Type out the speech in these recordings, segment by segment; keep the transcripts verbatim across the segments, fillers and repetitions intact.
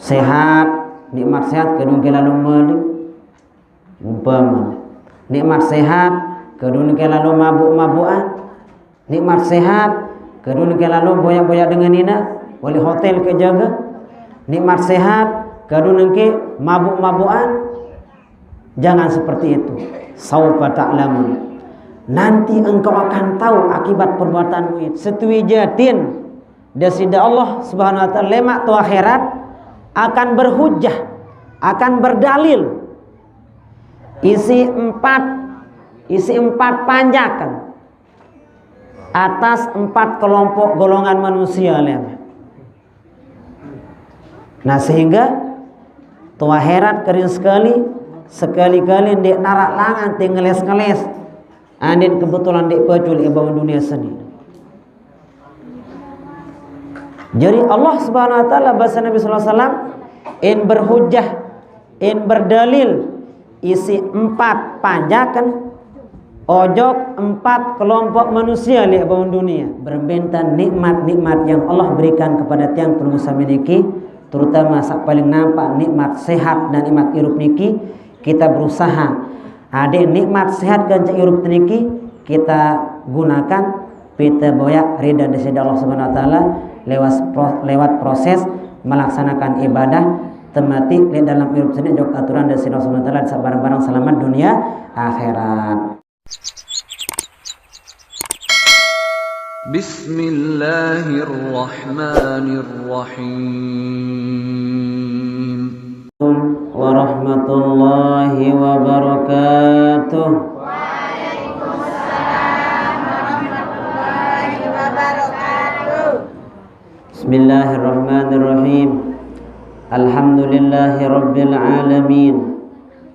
Sehat, nikmat sehat, kadun ke lalu meli. Umpama, nikmat sehat, kadun ke lalu mabuk-mabukan. Nikmat sehat, kadun ke lalu boyak-boyak dengan ina, wali hotel ke jaga. Nikmat sehat, kadun ke mabuk-mabukan. Jangan seperti itu. Saufa ta'lamun. Nanti engkau akan tahu akibat perbuatanmu itu. Setuju jatin. Dasida Allah Subhanahu wa Ta'ala lemak tu akhirat akan berhujah, akan berdalil. Isi empat, isi empat panjakan atas empat kelompok golongan manusia lema. Nah, sehingga tu akhirat kering sekali, sekali-kali ndik narak langan, ti ngeles-ngeles. Andin kebetulan ndik pecul ibawan dunia seni. Jadi Allah Subhanahu wa Ta'ala, bahasa Nabi sallallahu alaihi wasallam, in berhujah, in berdalil, isi empat panjakan, ojok empat kelompok manusia di bawah dunia. Berbentan nikmat-nikmat yang Allah berikan kepada tiang penunggu sami niki, terutama sak paling nampak nikmat sehat dan nikmat irup niki, kita berusaha. Ada nikmat sehat ganca irup niki, kita gunakan, kita boyak rida di sida Allah Subhanahu wa Ta'ala lewat pro-, lewat proses melaksanakan ibadah temati di dalam irup sini jok aturan di sida Allah Subhanahu wa Ta'ala, sabarang-barang selamat dunia akhirat. بسم الله الرحمن الرحيم Warahmatullahi wabarakatuh. Bismillahirrahmanirrahim. Alhamdulillahi rabbil alamin.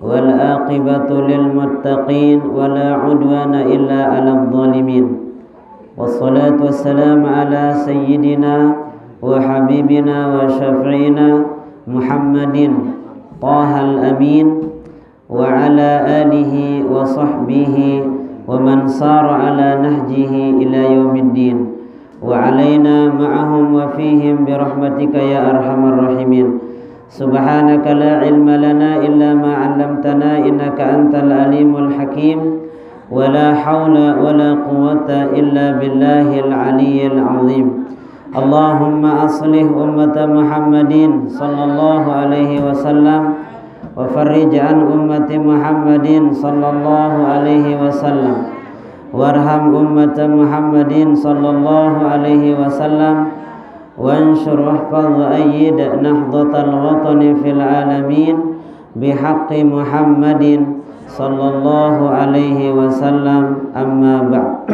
Wal aqibatu lil muttaqin, wala udwana illa alal zalimin. Wassalatu wassalamu ala sayyidina wa habibina wa syafi'ina Muhammadin Tahal Amin, wa ala alihi wa sahbihi wa man sara ala nahjihi ila yaumiddin, wa alaina ma'ahum wa fihim bi rahmatika ya arhamar rahimin. Subhanaka la ilma lana illa ma 'allamtana innaka antal alimul hakim. Wa la haula wa la quwwata illa billahil aliyyil azim. Allahumma aslih ummata Muhammadin sallallahu alaihi wasallam, wa farrij an ummati Muhammadin sallallahu alaihi wasallam, warham ummata Muhammadin sallallahu alaihi wasallam, wansyur wahfaz ayyid nahdatal watani fil alamin bihaqqi Muhammadin sallallahu alaihi wasallam, amma ba'd.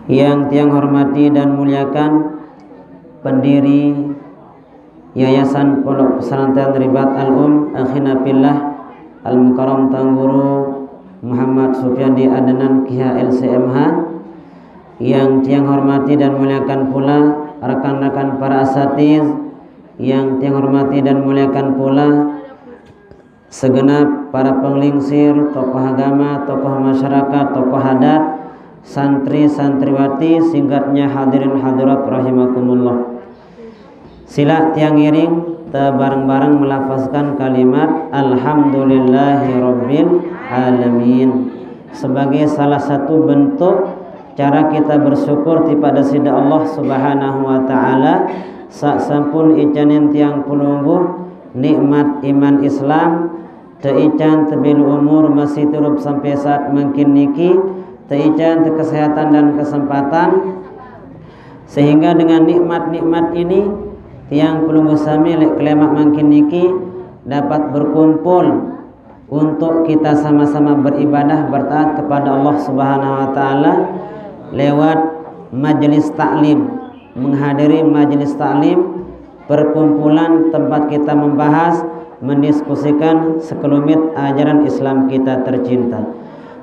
Yang tiang hormati dan muliakan pendiri Yayasan Pondok Pesantren Ribat Al-Um, akhina fillah, Al-Mukarram Tuan Guru Muhammad Sufiandi Adnan, Kiha, L C M H. Yang tiang hormati dan muliakan pula rekan-rekan para asatiz, yang tiang hormati dan muliakan pula segenap para penglingsir, tokoh agama, tokoh masyarakat, tokoh adat, santri, santriwati, singkatnya hadirin hadirat rahimakumullah. Sila tiang iring, ta bareng-bareng melafazkan kalimat Alhamdulillahirabbil alamin sebagai salah satu bentuk cara kita bersyukur kepada sida Allah Subhanahu wa Ta'ala, sak sampun icanin tiang pelungguh nikmat iman Islam, teican tebil umur masih terup sampai saat mungkin niki, teican te kesehatan dan kesempatan, sehingga dengan nikmat-nikmat ini tiang pelungguh sami lek kelemak mungkin niki dapat berkumpul untuk kita sama-sama beribadah, bertaat kepada Allah Subhanahu wa Ta'ala lewat majelis taklim, menghadiri majelis taklim, perkumpulan tempat kita membahas, mendiskusikan sekelumit ajaran Islam kita tercinta.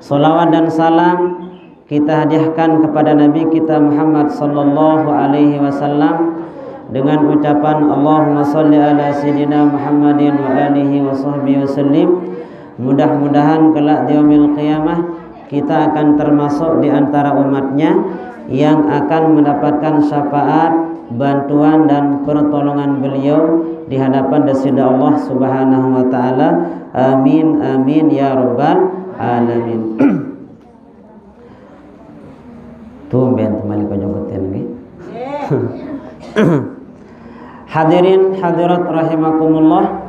Salawat dan salam kita hadiahkan kepada Nabi kita Muhammad sallallahu alaihi wasallam dengan ucapan Allahumma salli ala sayyidina Muhammadin wa alihi wa sahbihi wasallim. Mudah-mudahan kelak di yaumil qiyamah kita akan termasuk di antara umatnya yang akan mendapatkan syafaat bantuan dan pertolongan beliau di hadapan Desida Allah Subhanahu wa taala. Amin, amin ya rabbal alamin. Tumben temali ko jogoten nggih. Hadirin hadirat rahimakumullah.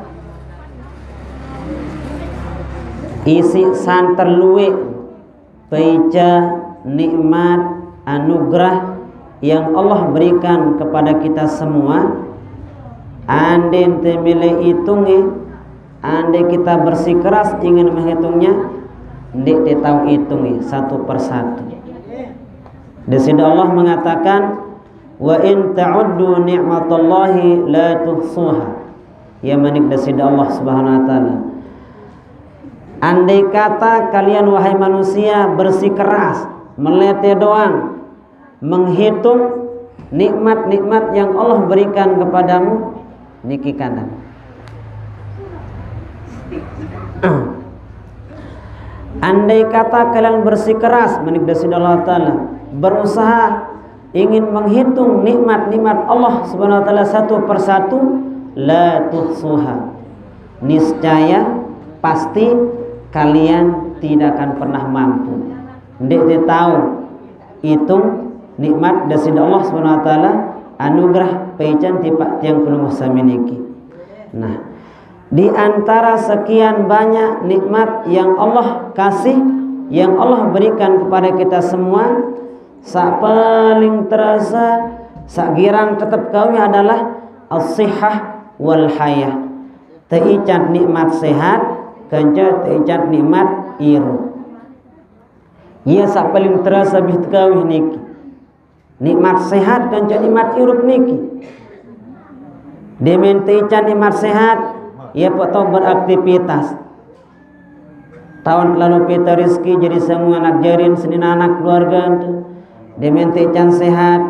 Isi santer luwe paica nikmat anugerah yang Allah berikan kepada kita semua. Andai temile itungi, andai kita bersikeras ingin menghitungnya, ndik te tahu itungi satu persatu. Desida Allah mengatakan, "Wa in ta'uddu ni'matallahi la tuhsuha." Ya, manik Desida Allah Subhanahu wa taala, andai kata kalian, wahai manusia, bersikeras, melete doang, menghitung nikmat-nikmat yang Allah berikan kepadamu, niki kandang. Andai kata kalian bersikeras, manik Desida Allah taala, berusaha ingin menghitung nikmat-nikmat Allah Subhanahu wa taala satu persatu, la tuhsuha, niscaya, pasti, kalian tidak akan pernah mampu. Ndik te tahu itung nikmat Desida Allah Subhanahu wa taala, anugerah paican tipa tiang pelungguh sami niki. Nah, di antara sekian banyak nikmat yang Allah kasih, yang Allah berikan kepada kita semua, sak paling terasa, sak girang tetap kawih adalah as-sihah wal hayah. Teicat nikmat sehat, kanca teicat nikmat irup. Iya, sak paling terasa bih tekawih niki. Nikmat sehat kanca nikmat irup niki. Demen teican nikmat sehat, ya, pok tau beraktivitas. Taun kelalu pita rizki jadi semua anak jarin, senin anak keluarga tu. Demen teican sehat,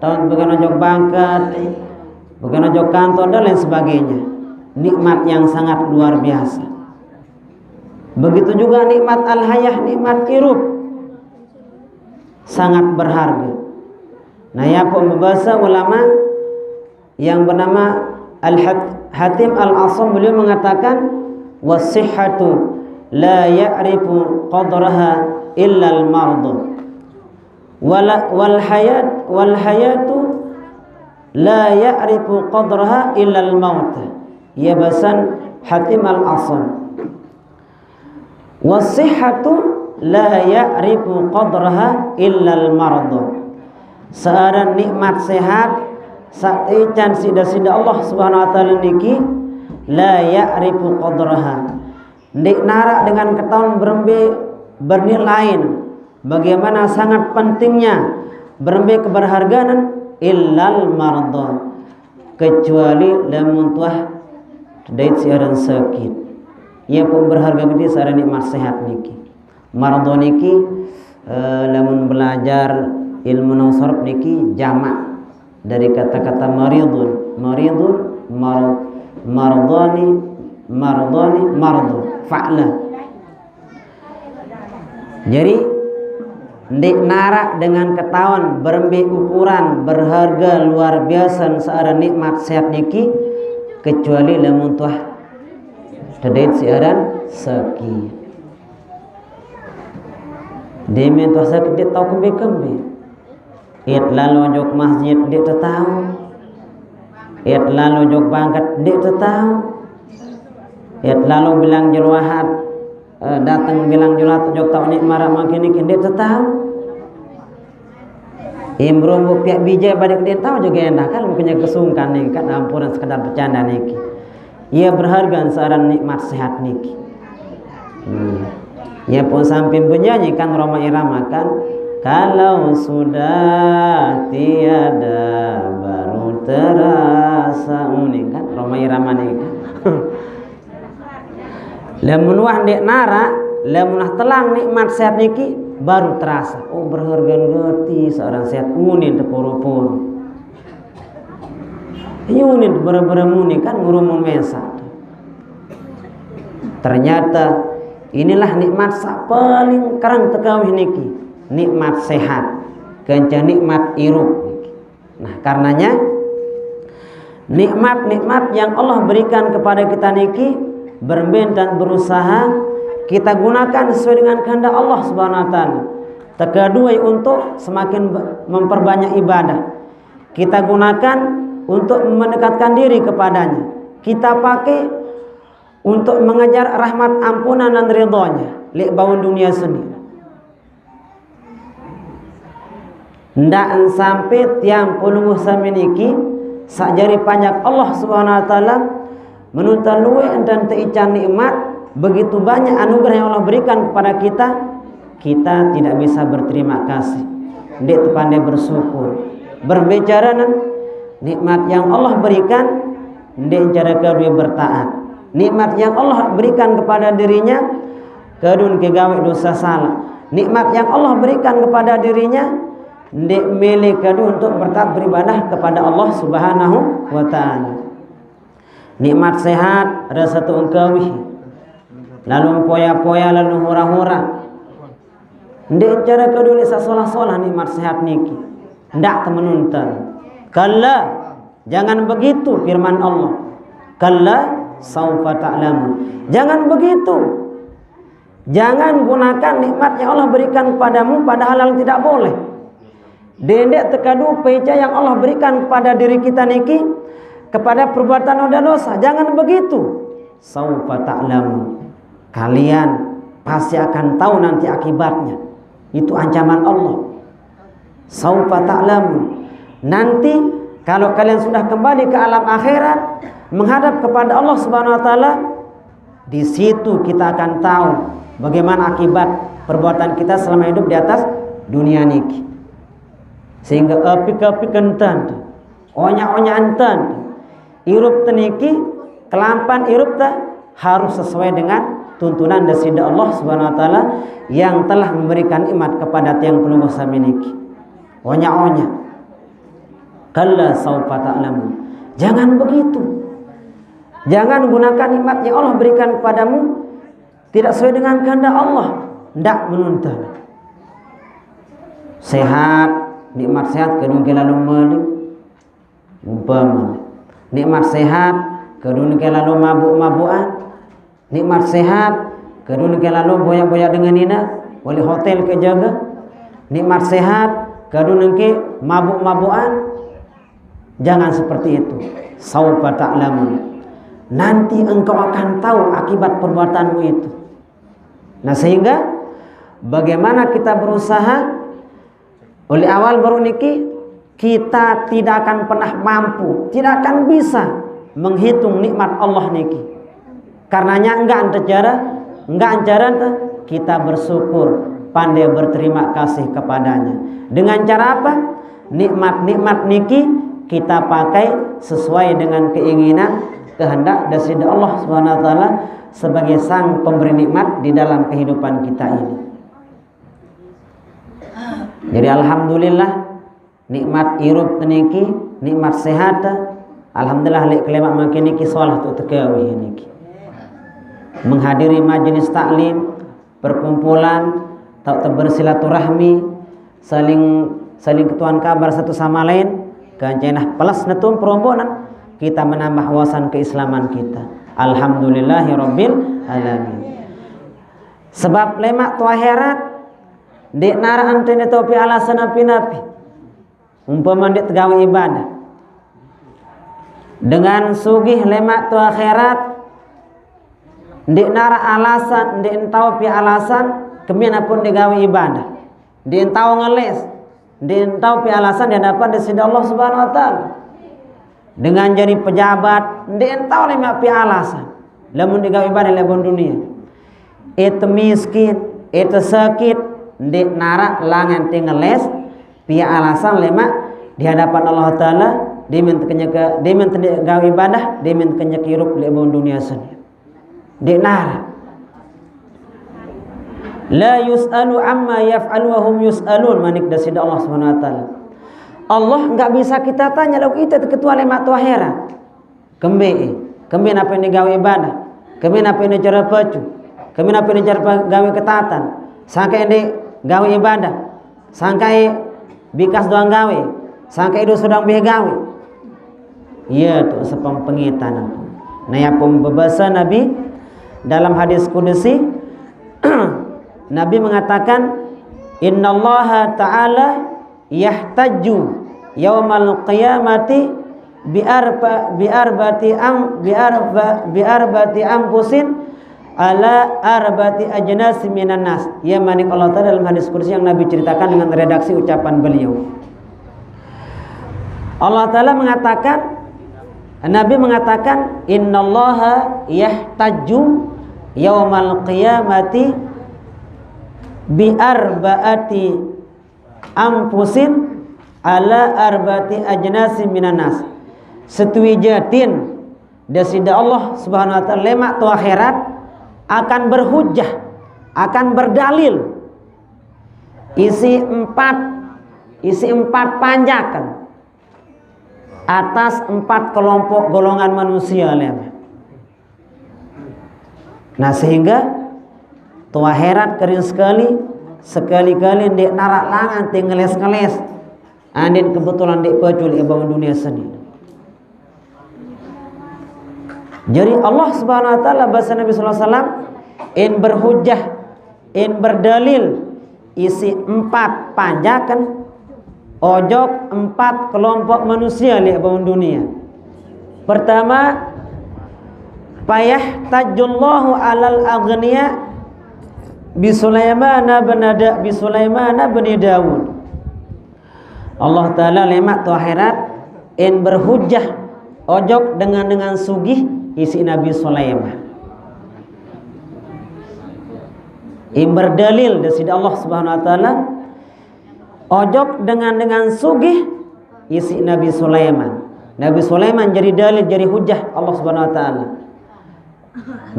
taun bukan ojok bangkat, bukan ojok kantor dan lain sebagainya. Nikmat yang sangat luar biasa. Begitu juga nikmat al-hayah, nikmat irup, sangat berharga. Nah, ya, pok membahasa ulama yang bernama Al-Hat-, Hatim Al-Asam, beliau mengatakan, "Wasihhatu la ya'rifu qadraha illal mardu. Wala-, wal hayat, wal hayatu la ya'rifu qadraha illal maut." Ya, basan Hatim Al-Asam. "Wasihhatu la ya'rifu qadraha illal mardu." Seorang nikmat sehat, sak ican sida-sida Allah Subhanahu wa taala niki, la ya'rifu qadraha. Ndik narak dengan ketahuan berembe bernilai, bagaimana sangat pentingnya berembe keberhargaan, illal mardu, kecuali lamun tuah tedait siaran sakit. Ia pun berharga gede seorang nikmat sehat niki. Mardu niki, eh, lamun belajar ilmu nahwu sarf niki jamak dari kata-kata maridun. Maridun, mar-, mardani, mardani, mardu. Fa'la. Jadi, ndik narak dengan ketahuan berembe ukuran berharga luar biasa seorang nikmat sehat niki, kecuali lamun tuah tedait siaran sakit. Demen tuah sakit ndik tau kembe-kembe. It lalu jok masjid ndik tetau. It lalu jok bangkat ndik tetau. It lalu bilang juluhat, eh, datang bilang juluhat jok tau nik marak makin ndik tetau. Imrumbu piak bijai badik ndik tau juga endah kan, makanya kesungkan nih kan, ampunan sekedar bercanda niki. Ia berharga seorang nikmat sehat niki. Hmm. Ia pun sampai bernyanyi kan Rhoma Irama kan, "Kalau sudah tiada baru terasa." Uning kan Rhoma Irama nih kan. Lamun wah ndik narak, lamun wah telang nikmat sehat niki baru terasa. Oh, berharga ngerti seorang sehat, unin tepuru-puru. Yunin bara-bara muni kan ngurumun mesa. Ternyata inilah nikmat sa paling kerang tekawih niki, nikmat sehat, kanca nikmat irup niki. Karenanya, nikmat-nikmat yang Allah berikan kepada kita niki, berembe ente berusaha kita gunakan sesuai dengan kehendak Allah Subhanahu wa taala. Tekeduai untuk semakin be-, memperbanyak ibadah. Kita gunakan untuk mendekatkan diri kepadanya. Kita pakai untuk mengejar rahmat ampunan dan ridhonya. Lek baun dunia sendiri. Ndak sampai tiang pelungguh sami niki, sak jari panjak Allah Subhanahu wa taala, menuntan luwe enten teican nikmat, begitu banyak anugerah yang Allah berikan kepada kita, kita tidak bisa berterima kasih. Ndak tepandai bersyukur. Berbicara nikmat yang Allah berikan, ndak cara kedua bertaat. Nikmat yang Allah berikan kepada dirinya, kedun ke gawe dosa salah. Nikmat yang Allah berikan kepada dirinya, ndak milih kedun untuk bertaat beribadah kepada Allah Subhanahu wa taala. Nikmat sehat, rasa tu engkawi. Lalu poya-poya, lalu hura-hura. Ndak cara kedun sasolah-solah nikmat sehat niki. Ndak temenuntan. Kalla, jangan begitu firman Allah. Kalla saufa ta'lamun. Jangan begitu. Jangan gunakan nikmat yang Allah berikan kepadamu pada hal yang tidak boleh. Dendek tekadu peca yang Allah berikan kepada diri kita niki kepada perbuatan dosa. Jangan begitu. Saufa ta'lamun. Kalian pasti akan tahu nanti akibatnya. Itu ancaman Allah. Saufa ta'lamun. Nanti kalau kalian sudah kembali ke alam akhirat, menghadap kepada Allah Subhanahu wa taala, di situ kita akan tahu bagaimana akibat perbuatan kita selama hidup di atas dunia niki. Sehingga apik-apik enten, onya-onya enten, irup teniki, kelampan irup ta harus sesuai dengan tuntunan dari Allah Subhanahu wa taala yang telah memberikan nikmat kepada tiang pelungguh sami niki. Onya-onya. Kalla saufa ta'lamun. Jangan begitu. Jangan gunakan nikmat yang Allah berikan kepadamu tidak sesuai dengan kehendak Allah. Ndak menuntan. Sehat, nikmat sehat, kedun ke lalu meli. Umpama. Nikmat sehat, kedun ke lalu mabuk-mabukan. Nikmat sehat, kedun ke lalu boyak-boyak dengan ina, wali hotel ke jaga. Nikmat sehat, kedun ke mabuk-mabukan. Jangan seperti itu. Saufa ta'lamun. Nanti engkau akan tahu akibat perbuatanmu itu. Nah, sehingga bagaimana kita berusaha oleh awal baru niki, kita tidak akan pernah mampu, tidak akan bisa menghitung nikmat Allah niki. Karenanya enggak ente cara, enggak cara ente kita bersyukur, pandai berterima kasih kepadanya. Dengan cara apa? Nikmat-nikmat niki kita pakai sesuai dengan keinginan, kehendak dari Allah Subhanahu wa taala sebagai sang pemberi nikmat di dalam kehidupan kita ini. Jadi alhamdulillah, nikmat irup teniki, nikmat sehat. Alhamdulillah, lek kelima makin niki solah tu tekawi niki. Menghadiri majelis taklim, perkumpulan, tak bersilaturahmi, saling saling ketuan kabar satu sama lain, kencenah plus netum perombonan, kita menambah wawasan keislaman kita. Alhamdulillahirabbil alamin. Sebab lemak tu akhirat, dek nara ente ne topi alasan api-napi. Umpama dek tegawe ibadah. Dengan sugih lemak tu akhirat, dek nara alasan, dek entau pi alasan, kemien apun digawe ibadah. Dek entau ngeles, dek entau pi alasan di hadapan Deside Allah Subhanahu wa taala. Dengan jadi pejabat, dek entau lemak pi alasan. Lamun digawe ibadah lebon dunia. Ete miskin, ete sakit, ndik narak langan te ngeles, pia alasan lemak di hadapan Allah Ta'ala, demen tekenyeke, demen tende gawe ibadah, demen tekenyeke irup lek bawang dunia seni. Ndik narak. La yus'alu amma yaf'alu wa hum yus'alun, manik Deside Allah Subhanahu wa Ta'ala. Allah nggak bisa kita tanya, lalu kita ketua lemak tu akhirat. Kembe, kembe nape ne gawe ibadah? Kembe nape ne cara pacu? Kembe nape ne cara pa-, gawe ketatan? Sangkai nde gawe ibadah? Sangkai bikas doang gawe? Sangka idup sedang bih gawe. Iya tu sepempengitan. Nah, ya pembebasa Nabi dalam hadis kudusi, Nabi mengatakan, "Innallaha ta'ala yahtaju yaumal qiyamati bi arba bi arbati am bi arba bi arbati ampusin ala arbati ajnas minan nas." Ya, manik Allah Ta'ala dalam hadis kursi yang Nabi ceritakan dengan redaksi ucapan beliau. Allah Ta'ala mengatakan, Nabi mengatakan, "Innallaha yahtaju yaumal qiyamati bi arbaati ampusin ala arbati ajnasi minan nas." Setuijatin Dasida Allah Subhanahu wa Ta'ala lemak tu akhirat akan berhujah, akan berdalil isi empat, isi empat panjakan atas empat kelompok golongan manusia lem. Nah, sehingga tu akhirat kering sekali, sekali-kali ndik narak langan ti ngeles-ngeles. Andin kebetulan ndik pacul ibawa dunia seni. Jadi Allah Subhanahu wa Ta'ala, bahasa Nabi sallallahu alaihi wasallam, in berhujah, in berdalil isi empat panjakan ojok empat kelompok manusia di abang dunia. Pertama, payah tajullahu alal agniya bi Sulaiman bin Da- bi Sulaiman bin Daud. Allah Ta'ala lemak tu akhirat in berhujah ojok dengan dengan sugih isi Nabi Sulaiman. In berdalil dasida Allah Subhanahu wa Ta'ala ojok dengan dengan sugih isi Nabi Sulaiman. Nabi Sulaiman jadi dalil, jadi hujah Allah Subhanahu wa Ta'ala.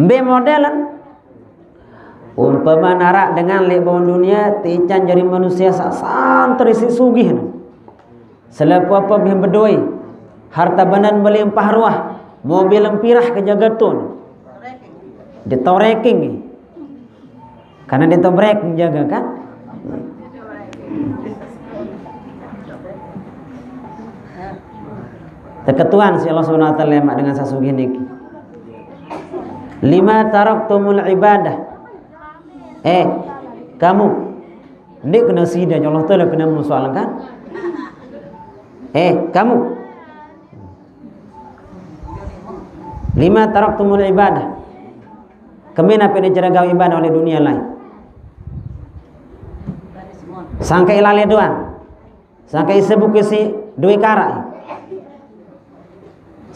Mbe modelan? Umpama narak dengan lek bawang dunia, tican jadi manusia sak santer isi sugih. Selepo apa bih bedoi, harta banan melimpah ruah, mobil empirah ke jaga tun. Ditoreking. Karena ditobrek jaga kan? Teketuan si Allah Subhanahu wa Ta'ala lemak dengan sasugih niki. Lima taraktumul ibadah. Eh, kamu. Ndik kena sida, Allah Ta'ala kena soal kan? Eh, kamu. Lima taraktumul ibadah. Kemina pede cara gawe ibadah oleh dunia lain. Sangka ilale doang. Sangka isebuk isi duit karak.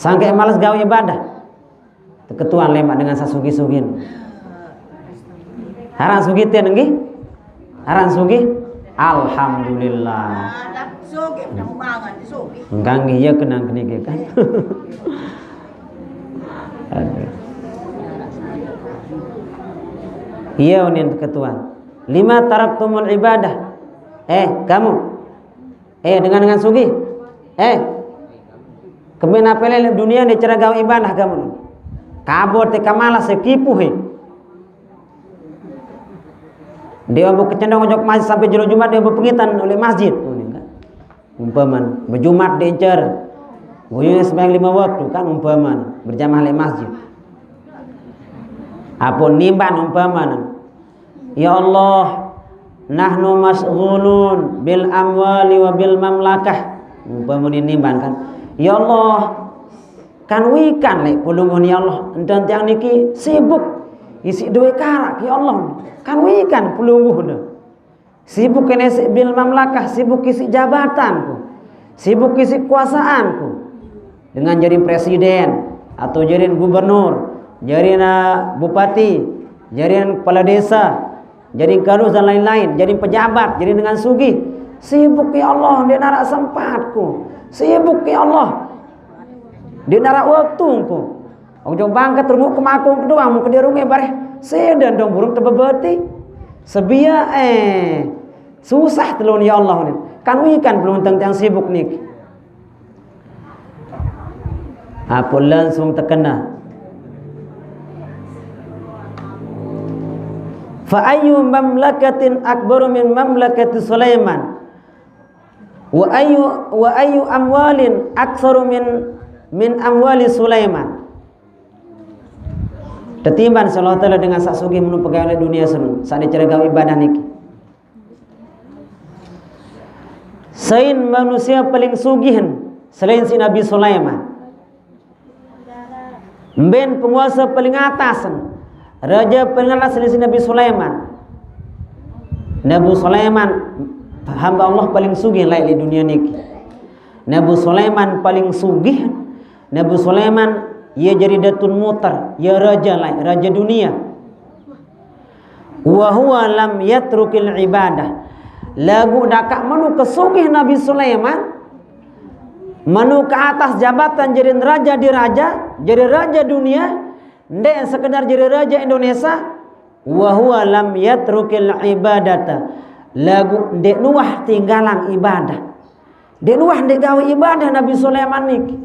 Sangka males gawe ibadah. Teketuan lemak dengan sasugi-sugin. Aran sugih ten nggih? Aran sugih? Alhamdulillah. Sugih, udah mangan, sugih. Enggak nggih, ya kenang keniki kan. Aduh. Iya, unin ketuan. Lima taraktumul ibadah. Eh, kamu. Eh, dengan dengan sugih. Eh. Kemen apa lele dunia ni cara gawe ibadah kamu. Kabur te kamalas se kipuh he. Dia bu kecendong ojok masjid sampai jelo Jumat dia bu pengitan oleh masjid. Umpaman, berjumat diencer. Guyunya sembahyang lima waktu kan umpaman, berjamaah oleh masjid. Apa nimban umpaman. Ya Allah, nahnu masghulun bil amwali wa bil mamlakah. Umpama ni nimban kan. Ya Allah, kan wikan lek pulungun ya Allah. Enten tiang niki sibuk isi duit karak ya Allah. Kan wikan pulungun. Sibuk kene si bil mamlakah, sibuk isi jabatanku. Sibuk isi kuasaanku. Dengan jadi presiden atau jadi gubernur, jadi na bupati, jadi kepala desa, jadi kadus dan lain-lain, jadi pejabat, jadi dengan sugih. Sibuk ya Allah, dia narak sempatku. Sibuk ya Allah. Dia narak waktuku. Ujung bangket runguk kemakung kedua, mau ke dia rungai bareh. Sedan dong burung tebebeti. Sebia eh susah telun ya Allah ni. Kan wikan belum tentang sibuk nik. Apa langsung terkena. Fa ayyu mamlakatin akbaru min mamlakati Sulaiman. Wa ayu wa ayu amwalin aktsaru min min amwali Sulaiman. Tetimbang Allah Ta'ala dengan sak sugih menu pegawai dunia senu, sak diceragau ibadah niki. Sain manusia paling sugih selain si Nabi Sulaiman. Mben penguasa paling atas, raja paling atas selain si Nabi Sulaiman. Nabi Sulaiman hamba Allah paling sugih lai di dunia niki. Nabi Sulaiman paling sugih. Nabi Sulaiman ia jadi datun mutar, ia raja lai, raja dunia. Wa huwa lam yatrukil ibadah. Lagu dakak menu kesugih Nabi Sulaiman, menu ke atas jabatan jadi raja di raja, jadi raja dunia, ndek sekedar jadi raja Indonesia. Wa huwa lam yatrukil ibadata. Lagu ndek nuah tinggalang ibadah. Ndek nuah ndek gawe ibadah Nabi Sulaiman niki.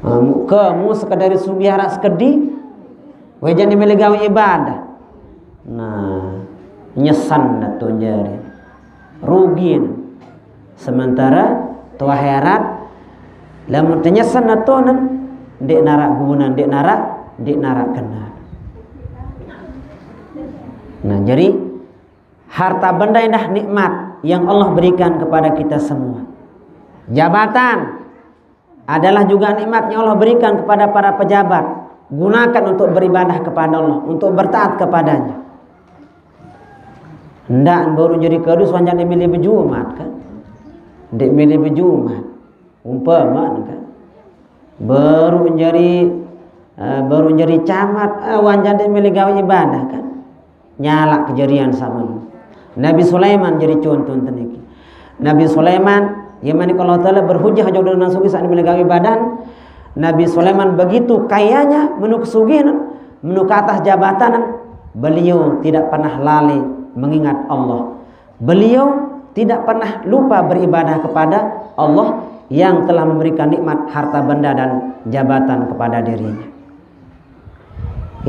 Ha, mu, ke mu sekadar sugih arak sekedi, wejan dia milih gawe ibadah. Nah, nyesan dah tu jari. Rugi ni. Sementara tu akhirat, lamun tenyesan dah tu nan, ndek narak guna, ndek narak, ndek narak kena. Nah, jadi harta benda indah nikmat yang Allah berikan kepada kita semua. Jabatan adalah juga nikmat yang Allah berikan kepada para pejabat. Gunakan untuk beribadah kepada Allah, untuk bertaat kepada-Nya. Ndak baru jadi kadus wanjak dia milih bejumat kan? Dia milih bejumat. Umpama kan? Baru jadi, eh, baru jadi camat, eh, wanjak dia milih gawe ibadah kan? Nyalak kejadian sama. Nabi Sulaiman jadi contoh teniki. Nabi Sulaiman, ya mani kalau Ta'ala berhujah jauh dengan sugih saat dia milih gawe ibadah. Nabi Sulaiman begitu kayanya, menu kesugihan, menu ke atas jabatan, beliau tidak pernah lalai mengingat Allah. Beliau tidak pernah lupa beribadah kepada Allah yang telah memberikan nikmat harta benda dan jabatan kepada dirinya.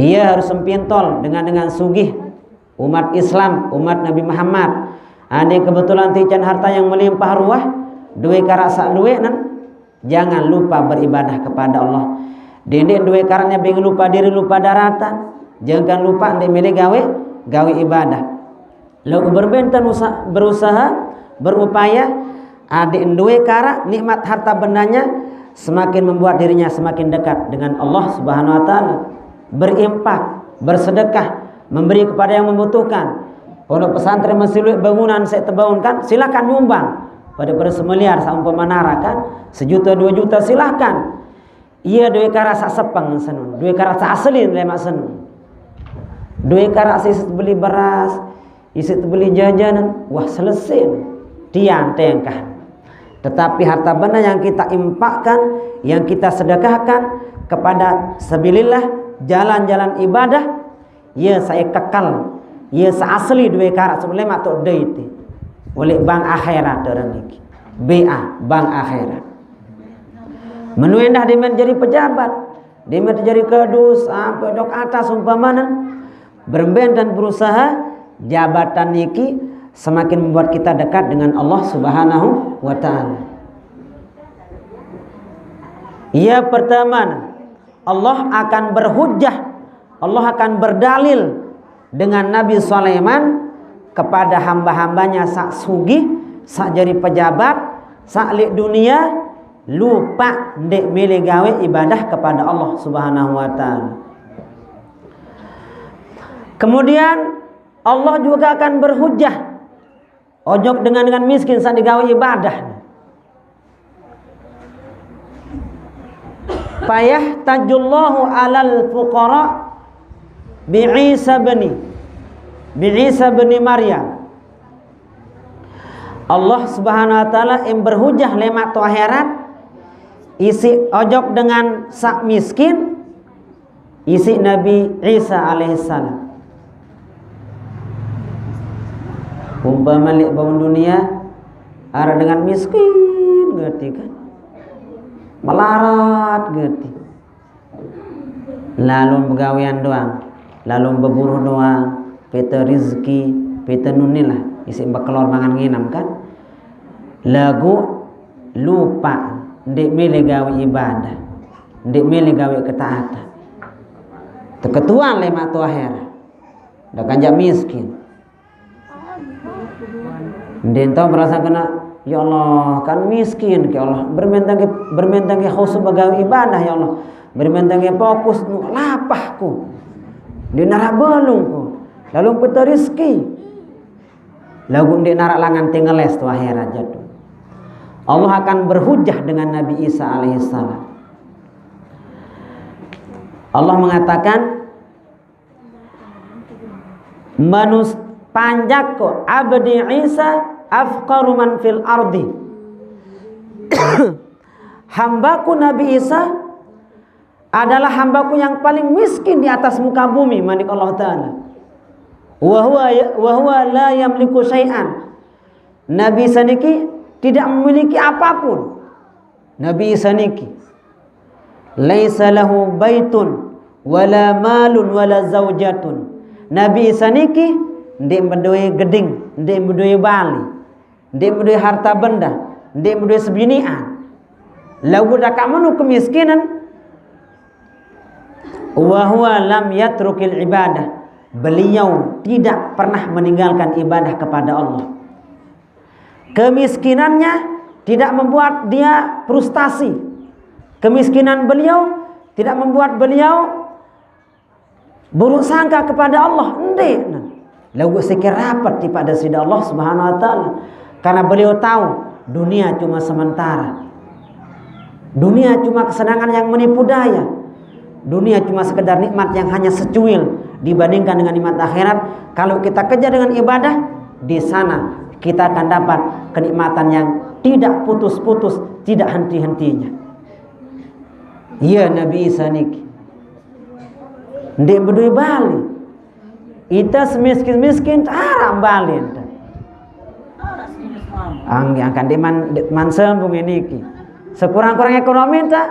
Ia harus sempintol dengan dengan sugih umat Islam, umat Nabi Muhammad. Ada kebetulan tican harta yang melimpah ruah, duwe karak sak luwe nan, jangan lupa beribadah kepada Allah. Dendek duwe karaknya beng lupa diri, lupa daratan. Jangan lupa ndek milih gawe, gawe ibadah. Lalu berbenten usa-, berusaha, berupaya, adik duwe karak nikmat harta bendanya semakin membuat dirinya semakin dekat dengan Allah Subhanahu wa Ta'ala. Berimpak, bersedekah, memberi kepada yang membutuhkan. Pondok pesantren masih luwih bangunan saya terbangunkan, silakan nyumbang. Pada pada semiliar saumpama nara kan, sejuta dua juta silakan. Ia duwe karak sak sepeng senun, duwe karak sak asli lemak senun. Duwe karak isi beli beras, isi beli jajanan, wah selesai. Tiang tengkah. Tetapi harta benda yang kita impakkan, yang kita sedekahkan kepada sabilillah, jalan-jalan ibadah, ia saya kekal, ia seasli duwe karak sebelum lemak tok dei ti. Oleh bank akhirat orang niki. B A, bank akhirat. Menu endah dia menjadi pejabat, dia menjadi kadus, sampai dok atas umpamana. Beremben dan berusaha jabatan niki semakin membuat kita dekat dengan Allah Subhanahu wa Ta'ala. Ia pertama, Allah akan berhujah, Allah akan berdalil dengan Nabi Sulaiman kepada hamba-hambanya sak sugih, sak jadi pejabat, sak lik dunia, lupa ndek milih gawe ibadah kepada Allah Subhanahu wa Ta'ala. Kemudian Allah juga akan berhujah ojok dengan dengan miskin sak digawe ibadah. Payah tajullahu alal fuqara bi Isa bani bi Isa bani Maryam. Allah Subhanahu wa Ta'ala yang berhujah lemak tu akhirat, isi ojok dengan sak miskin, isi Nabi Isa alaihissalam. Umpama lik bangun dunia, ada dengan miskin ngerti kan, melarat ngerti. Lalu begawean doang, lalu beburuh doang, peta rezeki, peta nunilah, isi bekelor mangan nginam kan. Lagu lupa, ndeq mele gawe ibadah, ndeq mele gawe ketaatan. Teketuan lemaq tu akhirat. Ndeq kanjaq miskin. Ndeq tao merasa kena, "Ya Allah, kan miskin, ya Allah. Bermentang ke, bermentang ke khusus begawe ibadah, ya Allah. Bermentang ke fokus, nu lapahku. Ndeq naraq belungku. Lalu pete rizki." Laguq ndeq naraq langan tengeles tu akhirat jatuh. Allah akan berhujah dengan Nabi Isa alaihissalam. Allah mengatakan, manus-, panjak ko, "Abdi Isa afqaru man fil ardi." Hambaku Nabi Isa adalah hambaku yang paling miskin di atas muka bumi, manik Allah Ta'ala. Wa huwa, wa huwa la yamliku syai'an. Nabi Isa niki tidak memiliki apapun. Nabi Isa niki, "Laisa lahu baitun wala malun wala zaujatun." Nabi Isa niki ndeq bedoe geding, ndeq bedoe bale, ndeq bedoe harta benda, ndeq bedoe sebinian. Laguq dakaq menu kemiskinan, wa huwa lam yatrukil ibadah. Beliau tidak pernah meninggalkan ibadah kepada Allah. Kemiskinannya tidak membuat dia frustasi. Kemiskinan beliau tidak membuat beliau buruk sangka kepada Allah. Ndeq. Laguq seke rapet tipaq Deside Allah Subhanahu wa Ta'ala. Karena beliau tahu dunia cuma sementara. Dunia cuma kesenangan yang menipu daya. Dunia cuma sekedar nikmat yang hanya secuil dibandingkan dengan nikmat akhirat. Kalau kita kejar dengan ibadah, di sana kita akan dapat kenikmatan yang tidak putus-putus, tidak henti-hentinya. Iya, Nabi Isa niki ndeq bedoe bale. Ite semiskin-miskin, araq bale ite. Angge angkat ndeqman, ndeqman sembung niki. Sekurang-kurang ekonomi ite,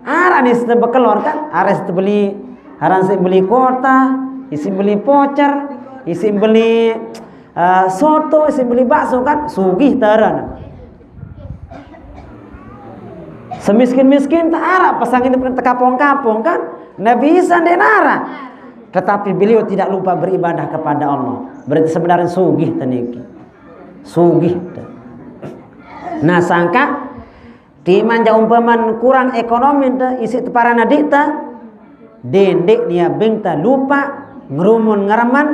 araq ni side bekelor kan, araq side beli, aran side beli kuota, isiq beli voucher, isiq beli, eh, soto, isiq beli bakso kan, sugih teren. Semiskin-miskin tak araq, pesang ini pun tekapong-kapong kan. Nabi Isa ndeq naraq. Tetapi beliau tidak lupa beribadah kepada Allah. Berarti sebenarnya sugih teniki. Sugih. Nah, sangkaq timaq jaq umpamen kurang ekonomi te isiq teparan adiq te, dendeq nia beng te lupa ngerumun ngereman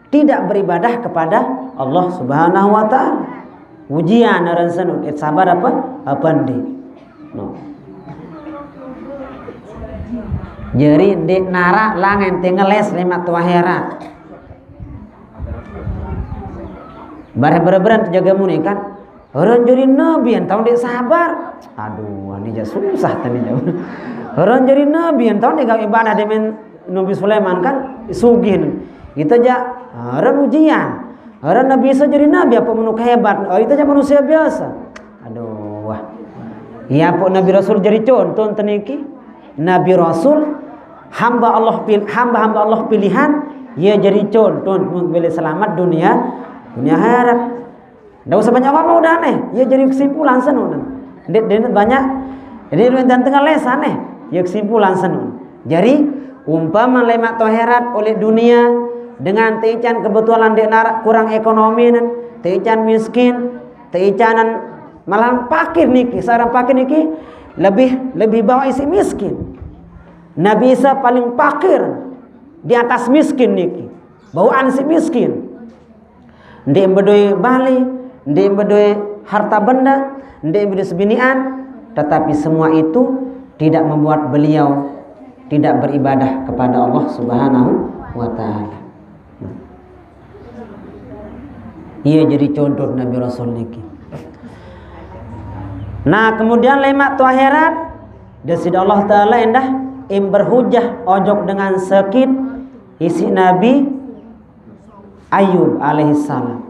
tidak beribadah kepada Allah Subhanahu wa Ta'ala. Ujian aran senun, et sabar apa? Apa ndeq? No. Jari ndeq naraq langan tengeles lemaq tu akhirat. Bareh bereberan tejaga muni kan, "Orang jari nabi, entau ndeq sabar." Aduh, ini jaq susah tadi jaq. "Orang jari nabi, entau ndeq gawe ibadah demen Nabi Sulaiman kan, sugih." Itu jaq, orang ujian. Orang Nabi Isa jari nabi, apa menuk hebat? Oh, itu jaq manusia biasa. Aduh, wah. Ya, apa Nabi Rasul jari contoh teniki? Nabi Rasul hamba Allah pil-, hamba-hamba Allah pilihan, ia jari contoh beli selamat dunia, dunia akhirat. Ndak usah banyak ngomong udah aneh. Ia jari kesimpulan sana udah. Ndeq, ndeq banyak. Jadi lu enten tengah les aneh. Ia kesimpulan sana. Jadi umpama lemaq tu akhirat oleh dunia dengan teican kebetulan ndeq naraq kurang ekonomi nen, teican miskin, teicanan malah pakir niki, seorang pakir niki lebih, lebih bawaq isiq miskin. Nabi Isa paling pakir di atas miskin niki. Bawaan siq miskin. Ndeq bedoe bale, ndeq bedoe harta benda, ndeq bedoe sebinian, tetapi semua itu tidak membuat beliau tidak beribadah kepada Allah Subhanahu wa Ta'ala. Ia jari contoh Nabi Rasul niki. Nah, kemudian lemaq tu akhirat, Deside Allah Ta'ala endah im berhujah ojok dengan sekit isiq Nabi Ayub alaihissalam.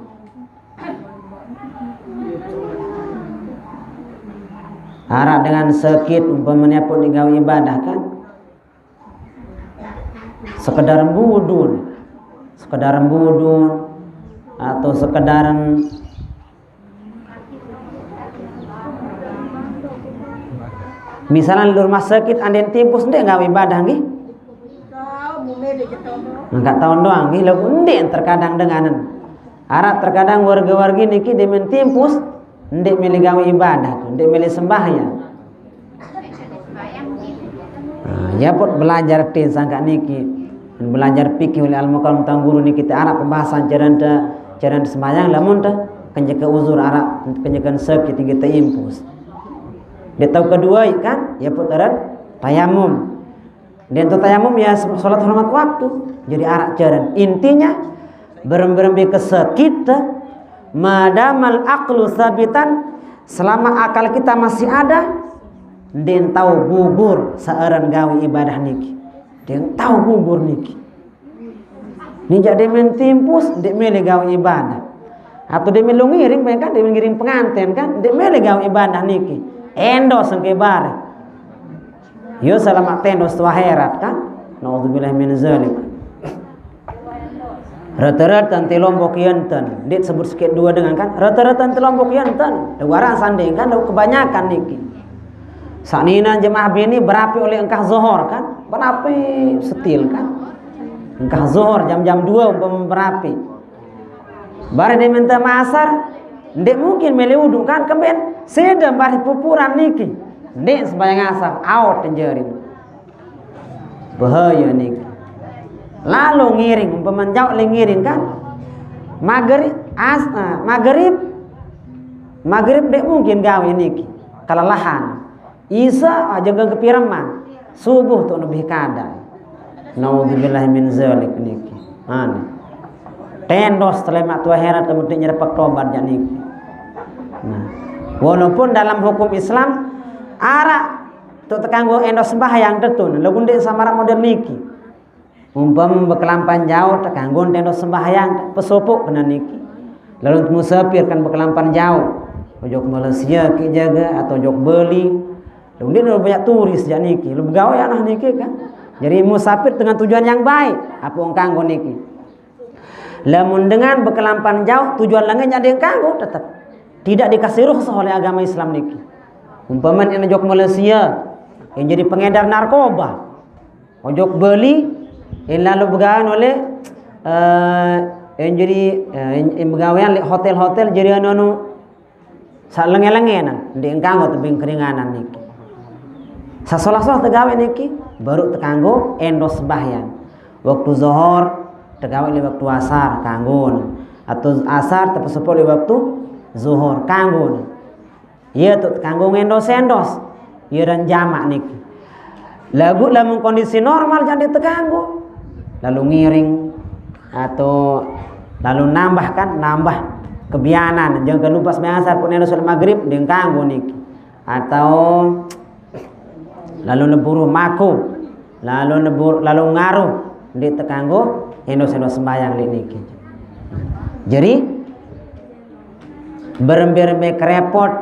Araq dengan sekit umpamanya pun digawe ibadah kan? Sekedar budun, sekedar budun, atau sekedar Misalnya di rumah sakit, andai timpus ndeq gawe ibadah nggih. Enggak taun doang nggih, laguq ndeq terkadang dengan. Araq terkadang warga-wargi niki demen timpus, ndeq mele gawe ibadah, ndeq mele sembahyang. Nah, ya put belajar tin sangkaq niki. Dan belajar fikih oleh al-mukarram tuan guru niki, te araq pembahasan caran te, caran sembahyang lamun te kenyeke uzur, araq kenyeke sakit niki te impus. Ndeq tau kedue kan, ya put eren tayamum. Ndeq tau tayamum ya salat hormat waktu. Jadi araq caran. Intinya berem-berembe kesekit te, madamal aqlu sabitan, selama akal kita masih ada, ndeq tau gugur searan gawe ibadah niki. Ndeq tau gugur niki. Ni jaq demen timpus, ndeq mele gawe ibadah. Atau demen lu ngiring, bayangkan demen ngiring penganten kan, ndeq mele gawe ibadah niki. Endos engke bare. Yo selamat tendos tu akhirat kan. Naudzubillah min zalik. Rata-rata ente Lombok yenten, ndeq sebut sekit due dengan kan. Rata-rata ente Lombok yenten, dewaran sanding kan, kebanyakan niki. Saknina jemaah bini berapi oleh engkah zohor kan, berapi setil kan. Engkah zohor jam-jam due umpama berapi. Bare demen te asar, ndeq mungkin mele wudu kan, kemben sede bare pupuran niki. Ndeq sembahyang asar, aot tenjerin. Bahaya niki. Lalu ngiring, umpama jauq le ngiring kan. Magrib, as, eh, magrib, magrib ndeq mungkin gawe niki. Kelelahan. Isa aja gak kepireman. Subuh tuh lebih kada. Naudzubillah min zalik niki. Ane. Tendos telemaq tu akhirat kemudian nyerepek tobat jaq niki. Nah, walaupun dalam hukum Islam araq tuh tekanggo endos sembahyang tetun, laguq ndeq samaraq model niki. Umpam bekelampan jauq tekanggo endos sembahyang, pesopoq kena niki. Lalu musafir kan bekelampan jauq, ojok Malaysia ki jaga atau ojok Bali. Lalu ndeq banyak turis jaq niki. Lu begawe anah niki kan. Jadi musafir dengan tujuan yang baik, apa wong kanggo niki. Lamun dengan bekelampan jauq, tujuan lengen jadi kanggo tetep. Tidak dikasih rukhsah oleh agama Islam niki. Umpama en ojok Malaysia, yang jadi pengedar narkoba. Ojok Bali, yang lalu begawean oleh, eh, yang jadi, eh, yang begawean leq hotel-hotel jadi anu, anu, saq lenge-lengenan, ndeq kanggo tebeng keringanan niki. Saq solah-solah tegawe niki, baru tekanggo endos sembahyang. Waktu zohor, tegawe leq waktu asar, kanggo. Atau asar tepesopoq leq waktu zuhur, kanggo. Iya tuh tekanggo ngendos-endos. Iya dan jamak niki. Laguq lamun kondisi normal jaq ndeq tekanggo. Lalu ngiring atau lalu nambah kan, nambah kebianan. Jangan lupa sembahyang asar pun endos salat magrib, ndeq kanggo niki. Atau lalu neburu mako, lalu nebur, lalu ngaruh, ndeq tekanggo endos-endos sembahyang leq niki. Jadi, berembe-rembe kerepot,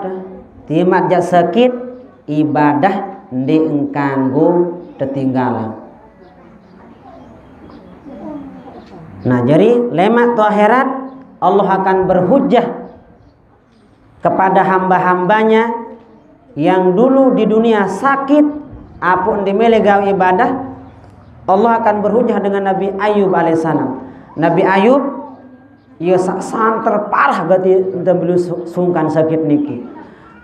timaq jaq sakit, ibadah ndeq kanggo tetinggalan. Nah, jadi lemaq tu akhirat, Allah akan berhujjah kepada hamba-hambanya yang dulu di dunia sakit, apuq ndeq mele gawe ibadah, Allah akan berhujjah dengan Nabi Ayub alaihissalam. Nabi Ayub, iya saq santer parah gati ente beliau su-, sungkan sakit niki.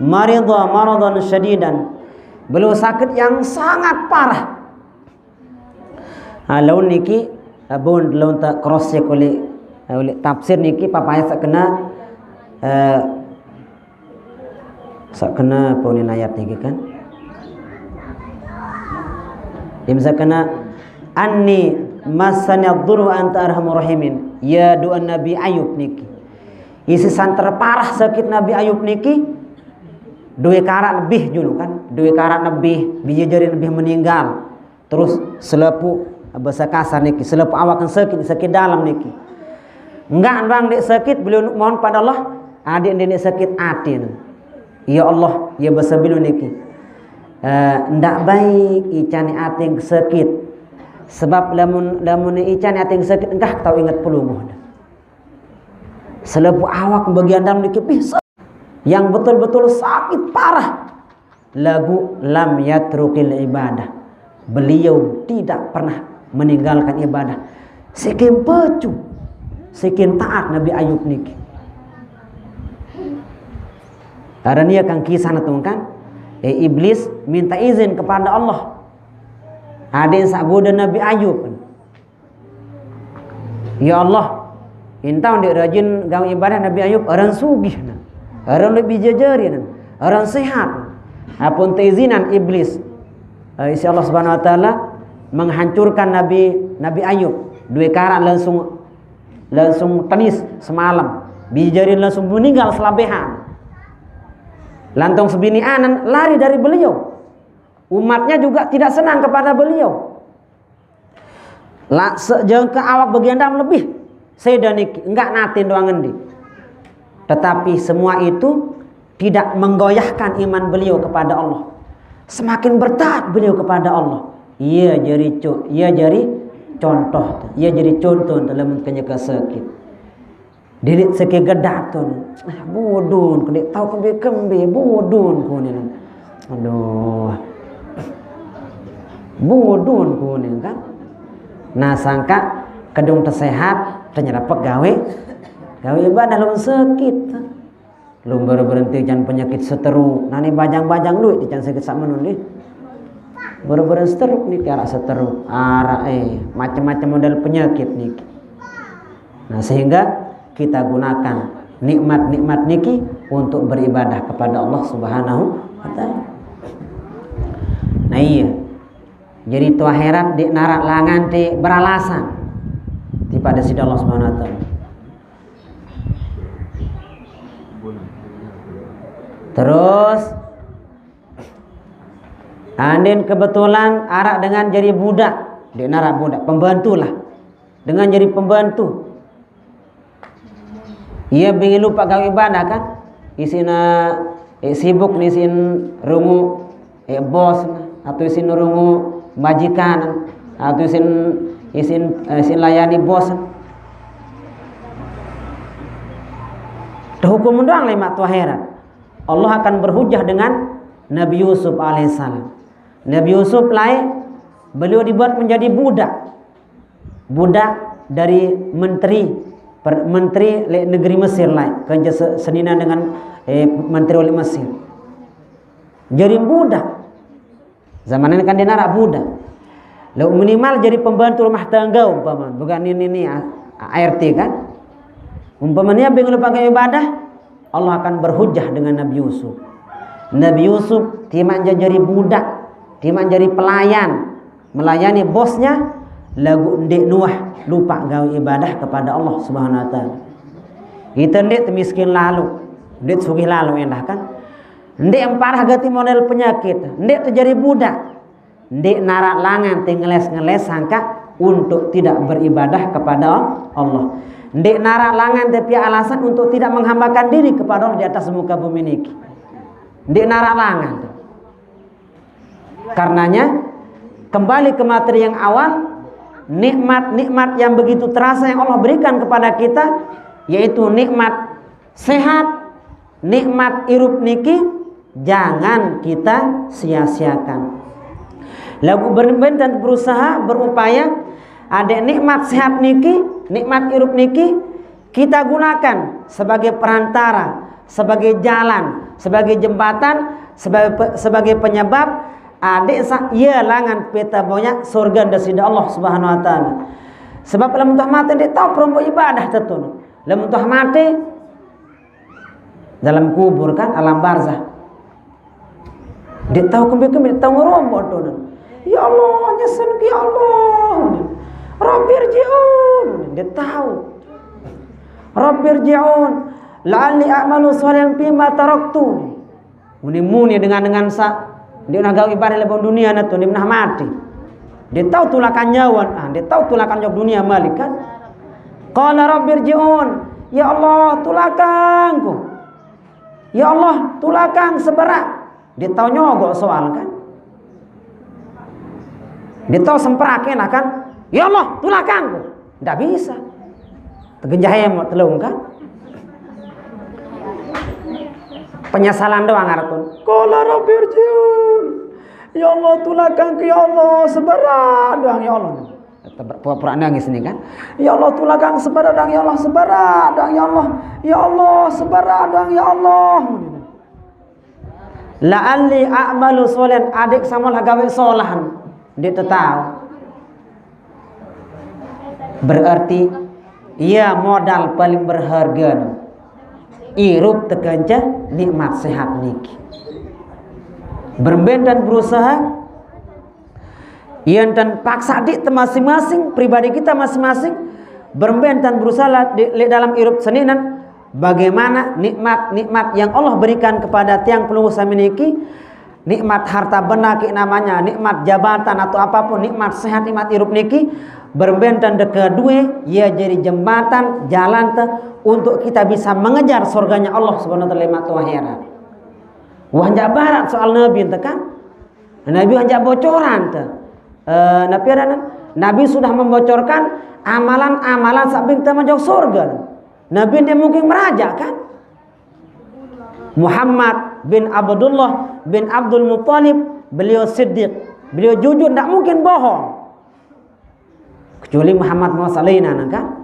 Maridha maradan syadidan. Beliau sakit yang sangat parah. Ah, laun niki, ah, bun laun te cross check uleq, ah, uleq tafsir niki, papa ayat saq kene, eh, saq kene apa unin ayat niki kan? Im saq kene, "Anni massani dhurru anta arhamur rahimin." Ya doa Nabi Ayub niki. Isi santer parah sakit Nabi Ayub niki, due karat lebih julu kan, due karat lebih, bije jari lebih meninggal. Terus selepuq, bahasa kasar niki, selepuq awak sakit, sakit dalam niki. Enggak doang ndeq sakit, beliau mohon pada Allah, adeq ndeq sakit atin. Ya Allah, ya bahasa beliau niki. Eh, ndaq baik icane atin sakit. Sebab lamun, lamun icane atin sakit, engkah tau inget pelungguh. Selepuq awak bagian dalam niki, bih, yang betul-betul sakit parah. Lagu lam yatrukil ibadah. Beliau tidak pernah meninggalkan ibadah. Saking pecu, saking taat Nabi Ayub niki. Karena ia kan kisah na tu kan, eh, Iblis minta izin kepada Allah. Ada yang sak goda Nabi Ayub. Ya Allah, intau ndeq rajin gawe ibadah Nabi Ayub, orang sugih na. Orang lebih jejari na. Orang sehat. Apun teizinan Iblis. Eh, isi Allah Subhanahu wa Taala menghancurkan Nabi Nabi Ayub. Dua karak langsung langsung tenis semalam. Bijari langsung meninggal selabehan. Lantong sebini anan lari dari beliau. Umatnya juga tidak senang kepada beliau. La, sejengke awak bagian dalam lebih. Saya dan niki, enggak natin doang ngendi. Tetapi semua itu tidak menggoyahkan iman beliau kepada Allah. Semakin bertaat beliau kepada Allah. Ia jadi co-, ia jadi contoh, ia jadi contoh dalam kenyeke sakit. Dilit seke gedat tu. Ah, bodon ku, ndeq tau kembe-kembe, bodon ku ni. Aduh. Bodon ku ni kan. Nah, sangka kedung tesehat, tenyerepek gawe, gawe ibadah lom sakit. Lom baru berenti jan penyakit seteruk. Nah, ni bajang-bajang duit di jan sakit sak menun ni. Baru berenti seteruk ni, araq seteruk, araq, eh, macam-macam model penyakit ni. Nah, sehingga kita gunakan nikmat-nikmat niki untuk beribadah kepada Allah Subhanahu wa Taala. Nah, iya. Jadi, tu akhirat ndeq naraq langan te beralasan tipaq Deside Allah Subhanahu wa Taala. Terus, andin kebetulan araq dengan jadi budak, ndeq naraq budak, pembantu lah. Dengan jadi pembantu. Iya bingin lupaq gawe ibadah kan? Isine, eh, sibuk nisin rungu, eh, bos, atau isin rungu majikan, atau isin, isin, eh, isin layani bos. Tehukum doang lemaq tu akhirat. Allah akan berhujah dengan Nabi Yusuf alaihissalam. Nabi Yusuf lae, beliau dibuat menjadi budak. Budak dari menteri, per-, menteri leq negeri Mesir lae, kerja se-, senine dengan, eh, menteri leq Mesir. Jadi budak. Zaman ini kan ndeq naraq budak. Lalu minimal jadi pembantu rumah tangga umpama, bukan ini, ini, A-, A R T kan. Umpamanya bingung lupa ibadah, Allah akan berhujah dengan Nabi Yusuf. Nabi Yusuf timaq jari budak, timaq jari pelayan, melayani bosnya, laguq ndeq nuah lupaq gawe ibadah kepada Allah Subhanahu wa Taala. Ite ndeq temiskin lalo, ndeq sugih lalo endah kan? Ndeq emparah gati model penyakit, ndeq tejari budak, ndeq naraq langan te ngeles-ngeles sangkaq untuk tidak beribadah kepada Allah. Ndeq naraq langan te piaq alasan untuk tidak menghambakan diri kepada Allah di atas muka bumi niki. Ndeq naraq langan te. Karenanya, kembali ke materi yang awal, nikmat-nikmat yang begitu terasa yang Allah berikan kepada kita, yaitu nikmat sehat, nikmat irup niki, jangan kita sia-siakan. Laguq ben-, benten berusaha, berupaya, adeq nikmat sehat niki, nikmat irup niki, kita gunakan sebagai perantara, sebagai jalan, sebagai jembatan, sebagai pe-, sebagai penyebab, adeq saq ie langan pete boyaq surge Deside Allah Subhanahu wa Taala. Sebab lamun tuah mate ndeq tao peromboq ibadah tetu. Lamun tuah mate, dalam kubur kan, alam barzah. Ndeq tao kembe-kembe, ndeq tao ngeromboq tu. Ya Allah, nyesen ke ya Allah. Rabbirji'un. Ndeq tao. Rabbirji'un. La'alli a'malu shalihan fima taraktu. Muni-muni dengan-dengan saq ndeq nah gawe ibadah leq dunie ne tu, ndeq nah mate. Ndeq tao tulakan nyawe, ah, ndeq tao tulakan jok dunie malik kan. Qala rabbirji'un. Ya Allah, tulakangku. Ya Allah, tulakang seberaq. Ndeq tao nyogok soal kan. Ndeq tao semprake lah kan. Ya Allah, tulakangku. Ndak bisa. Tegenjah emot telung kan. Penyesalan doang arepun. Qala rabbirji'un. Ya Allah, tulakang ke, ya Allah, seberat doang, ya Allah. Pura-pura nangis ini kan. Ya Allah, tulakang seberat doang, ya Allah, seberat doang, ya Allah. Ya Allah, seberat doang, ya Allah. La'alli a'malu sholihan, adeq samalah gawe solah. Ndeq tao. Berarti, iya modal paling berharga. Irup tekance nikmat sehat niki. Berembe entan berusaha, iya entan paksa diq te masing-masing, pribadi kita masing-masing, berembe entan berusaha leq, leq dalem irup seninen, bagaimana nikmat-nikmat yang Allah berikan kepada tiang pelungguh sami niki, nikmat harta benda kek namanya, nikmat jabatan atau apapun, nikmat sehat, nikmat irup niki, berembe entan deke due, ia jadi jembatan, jalan te, untuk kita bisa mengejar surganya Allah Subhanahu wa Ta'ala leq waktu akhirat. Wah, njaq barat soal Nabi ente kan? Nabi wah njaq bocoran te. Eh, Nabi ada, Nabi sudah membocorkan amalan-amalan saq bikin te masuk surga. Nabi ndeq mungkin merajak kan? Muhammad bin Abdullah bin Abdul Muttalib, beliau siddiq, beliau jujur, ndak mungkin bohong. Kecuali Muhammad Mursalin, kan?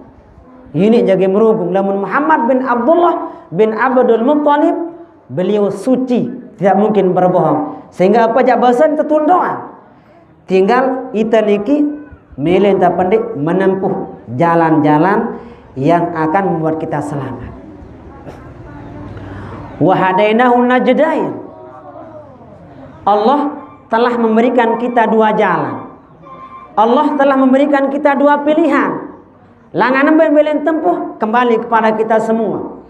Ini jage merugung. Lamun Muhammad bin Abdullah bin Abdul Muttalib, beliau suci, tidak mungkin berbohong. Sehingga apa jaq basen tetun doang. Tinggal ite niki mele entan pendeq menempuh jalan-jalan yang akan membuat kita selamat. Wa hadainahu najdain. Allah telah memberikan kita dua jalan. Allah telah memberikan kita dua pilihan. Langan embe mele tempuh, kembali kepada kita semua.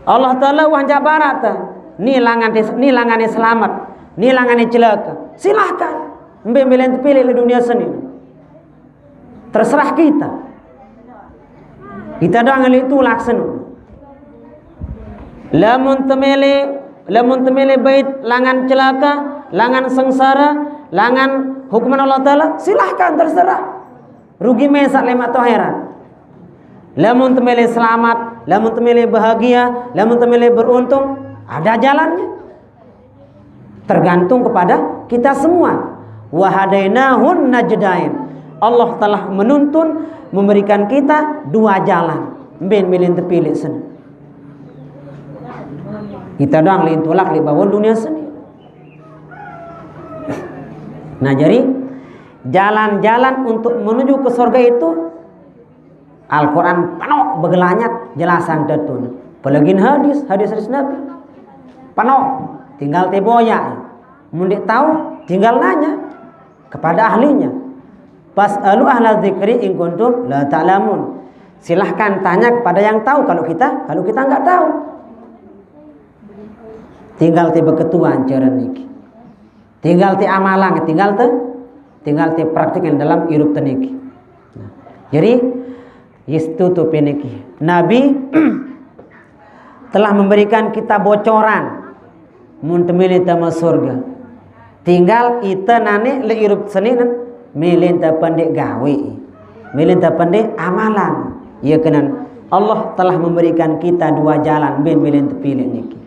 Allah Ta'ala wah njaq barat te, ni langan te, ni langane selamet, ni langane celake. Silahkan. Embe mele tepilih leq dunie seni. Terserah kita. Kita doang leq tulak seno. Lamun temele, lamun temele bait langan celake, langan sengsare, langan hukuman Allah Ta'ala, silahkan, terserah. Rugi mesaq leq waktu akhirat. Lamun temele selamat, lamun temele bahagia, lamun temele beruntung, ada jalannya. Tergantung kepada kita semua. Wa hadainahun najdain. Allah telah menuntun, memberikan kita dua jalan. Mbe mele tepilih seno. Kita doang leq tulak leq bawon dunie seni. Nah, jadi jalan-jalan untuk menuju ke surga itu Al-Quran penoq begelanyat jelasan tetun. Apalagi hadis, hadis-hadis Nabi. Penoq, tinggal teboyaq. Mun ndeq tao, tinggal nanya kepada ahlinya. Fas'alu ahla dzikri in kuntum la ta'lamun. Silahkan tanya kepada yang tahu kalau kita, kalau kita nggak tahu. Tinggal te beketuan care niki. Tinggal te amalang, tinggal te, tinggal te praktikin dalam irup te niki. Nah, jadi, yestu tupi niki. Nabi telah memberikan kita bocoran. Mun temele tame surga. Tinggal ite nane leq irup seninen, mele entan pendeq gawe. Mele entan pendeq amalan. Iya kenen. Allah telah memberikan kita dua jalan, mbe mele tepilih niki.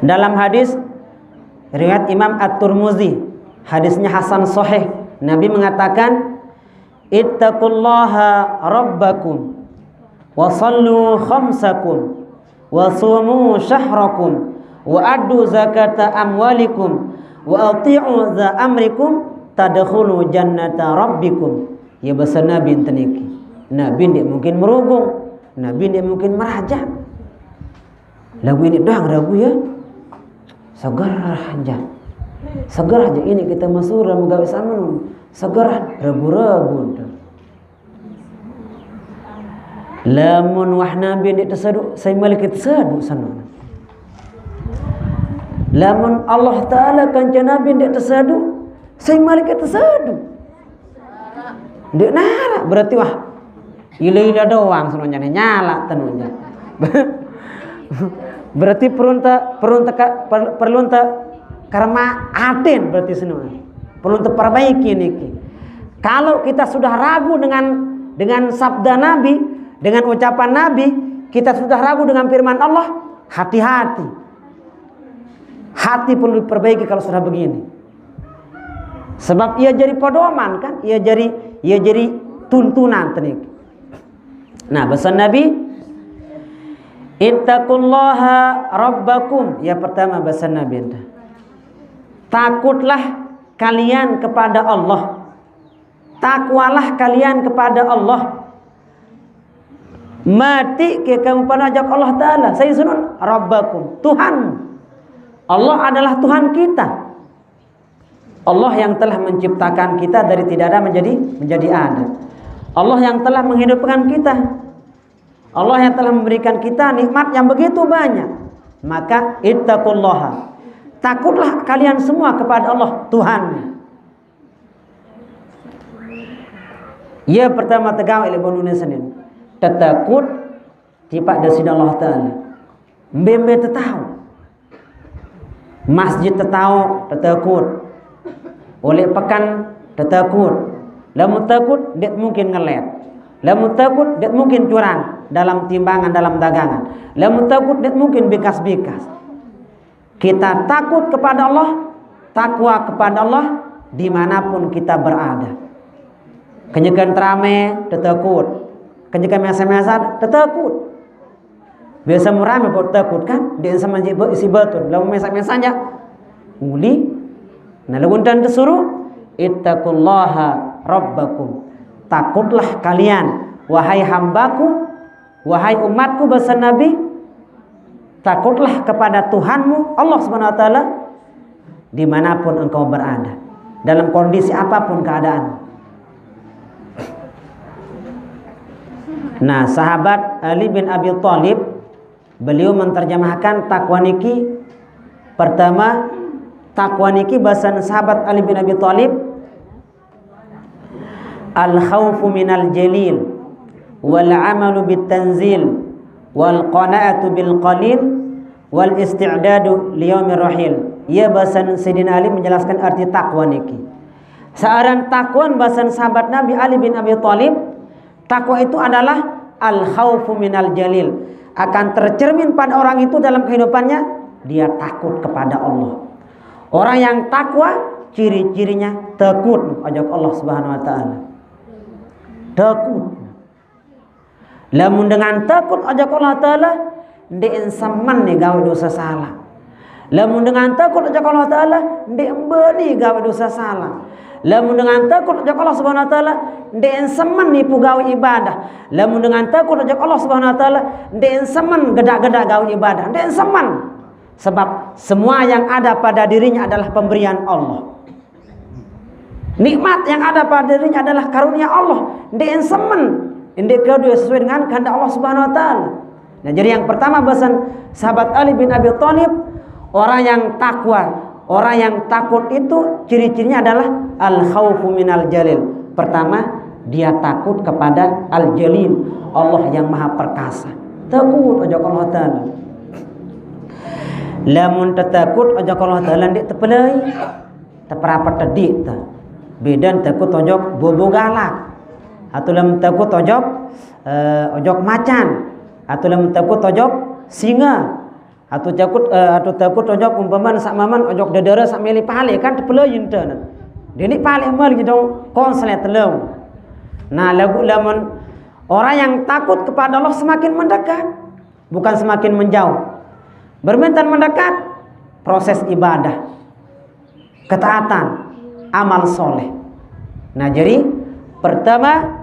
Dalam hadis riwayat Imam At-Turmuzi, hadisnya hasan sahih. Nabi mengatakan, "Ittaqullaha rabbakum, wa sallu khamsakum, wa sumu syahrakum, wa addu zakata amwalikum, wa ati'u dza amrikum, tadkhulu jannata rabbikum." Ya, base Nabi ente niki. Nabi ndeq mungkin merugung. Nabi ndeq mungkin merajak. Laguq ini doang ragu ya. Segerah aja. Segerah aja ini kita mesur lamun gawe samenun. Segerah ragu-ragu. Lamun wah Nabi ndeq teseduq, sai malik teseduq samenun. Lamun Allah Ta'ala kance Nabi ndeq teseduq, sai malik teseduq. Ndeq naraq, berarti wah, ila-ila doang senonjane nyala tenonjane. Berarti perlu te, perlu te, per-, perlu te kerma aten berarti senonjane. Perlu te perbaiki niki. Kalau kita sudah ragu dengan, dengan sabda Nabi, dengan ucapan Nabi, kita sudah ragu dengan firman Allah, Hati-hati. Hati perlu diperbaiki kalau sudah begini. Sebab ia jadi pedoman kan, ia jadi ia jadi tuntunan tenik. Nah, pesan Nabi, "Ittaqullaha rabbakum." Ya, pertama pesan Nabi ente. Takutlah kalian kepada Allah. Takwalah kalian kepada Allah. Mati ke kamu pada ajak Allah Ta'ala. Saya sunun rabbakum, Tuhan. Allah adalah Tuhan kita. Allah yang telah menciptakan kita dari tidak ada menjadi menjadi ada. Allah yang telah menghidupkan kita. Allah yang telah memberikan kita nikmat yang begitu banyak. Maka ittaqullaha. Takutlah kalian semua kepada Allah, Tuhan. Ya, pertama tegawe oleh Indonesia ini. Tetakut tipak dari Allah Ta'ala. Mbembe tetau. Masjid tetau, tetakut. Oleh pekan, tetakut. Lamun takut, ndeq mungkin ngelet. Lamun takut, ndeq mungkin curang dalam timbangan, dalam dagangan. Lamun takut, ndeq mungkin bikas-bikas. Kita takut kepada Allah, takwa kepada Allah dimanapun kita berada. Kenyekan terame, tetakut. Kenyekan mesa-mesa, tetakut. Biasa murah mepot takut kan? Dia sama je isi betul. Lalu mesak-mesak aja. Uli. Nah, lalu dan disuruh, "Ittaqullaha rabbakum." Takutlah kalian, wahai hambaku, wahai umatku, bahasa Nabi, takutlah kepada Tuhanmu, Allah Subhanahu wa Ta'ala, dimanapun engkau berada, dalam kondisi apapun keadaan. Nah, sahabat Ali bin Abi Thalib, beliau menerjemahkan takwa niki. Pertama, takwa niki bahasan sahabat Ali bin Abi Thalib, al khaufu minal jalil, wal amalu bit tanzil, wal qanaatu bil qalil, wal isti'dadu liyaumir rahil. Ya, bahasan Sayyidina Ali menjelaskan arti takwa niki. Searan takwa bahasan sahabat Nabi Ali bin Abi Thalib, takwa itu adalah al khaufu minal jalil. Akan tercermin pada orang itu dalam kehidupannya, dia takut kepada Allah. Orang yang takwa, ciri-cirinya takut ajak Allah Subhanahu wa Ta'ala. Takut. Lamun dengan takut ajak Allah Ta'ala, ndeq semen ni gawe dosa salah. Lamun dengan takut ajak Allah Ta'ala, ndeq mbeni gawe dosa salah. Lamun dengan takut ajak Allah Subhanahu wa Ta'ala, ndeq semen nipu gawe ibadah. Lamun dengan takut ajak Allah Subhanahu wa Ta'ala, ndeq semen gedak-gedak gawe ibadah. Ndeq semen. Sebab semua yang ada pada dirinya adalah pemberian Allah. Nikmat yang ada pada dirinya adalah karunia Allah. Ndeq semen, ndeq kedue sesuai dengan kehendak Allah Subhanahu wa Ta'ala. Nah, jadi yang pertama, bahasan sahabat Ali bin Abi Thalib, orang yang takwa, orang yang takut itu ciri-cirinya adalah al khaufu minal jalil. Pertama, dia takut kepada al jalil, Allah yang maha perkasa. Takut ajak Allah Ta'ala. Lamun tetakut ajak Allah Ta'ala, ndeq tepelai. Teperapet tediq te. Bedan takut ojok bobo galak. Atau lem takut ojok, eh, ojok macan. Atau lem takut ojok singa. Atau takut, eh, atau takut ojok umpaman sak maman ojok dedere sak mele pale kan tepelain te. Dini pale mal gitu konslet telem. Nah, lagu lamun orang yang takut kepada Allah semakin mendekat, bukan semakin menjauh. Bermintan mendekat, proses ibadah, ketaatan, amal soleh. Nah, jadi pertama,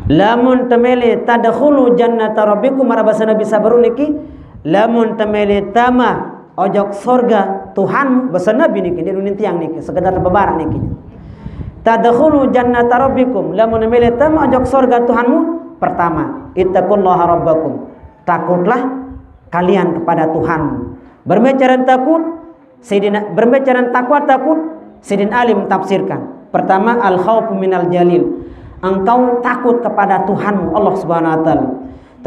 lamun temele tadkhulu jannata rabbikum, marabasa Nabi sabarun niki, lamun temele tama ojok sorga Tuhan, basa Nabi niki, ndeq nunin tiang niki, sekedar bebarak niki. Tadkhulu jannata rabbikum, lamun temele tama ojok sorga Tuhanmu, pertama, ittaqullaha rabbakum. Takutlah kalian kepada Tuhan. Berbicara takut, Sayyidina, berbicara takwa takut, Sayyidina Ali mentafsirkan. Pertama, al khaufu minal jalil. Engkau takut kepada Tuhanmu, Allah Subhanahu wa Ta'ala.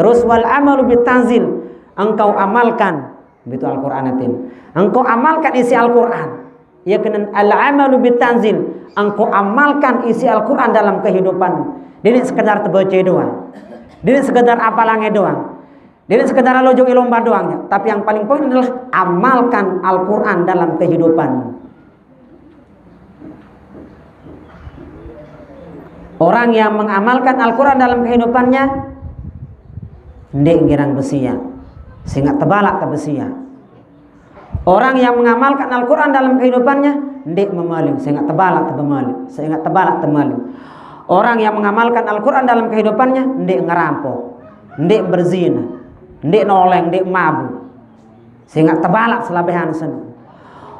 Terus, wal amalu bit tanzil. Engkau amalkan, begitu Al-Quran atin. Engkau amalkan isi Al-Quran. Ya kenen al amalu bit tanzil. Engkau amalkan isi Al-Quran dalam kehidupan. Dini sekedar terbaca doang. Dini sekedar apalannya doang. Jadi sekedar lo joget lomba doang ya, tapi yang paling poin adalah amalkan Al-Quran dalam kehidupan. Orang yang mengamalkan Al-Quran dalam kehidupannya, ndeq ngirang besia, sehingga tebalak tebesia. Orang yang mengamalkan Al-Quran dalam kehidupannya, ndeq memaling, sehingga tebalak tebemaling, sehingga tebalak temaling. Orang yang mengamalkan Al-Quran dalam kehidupannya, ndeq ngerampok, ndeq berzina, ndeq noleng, ndeq mabuk, sehingga tebalak selabehan sen.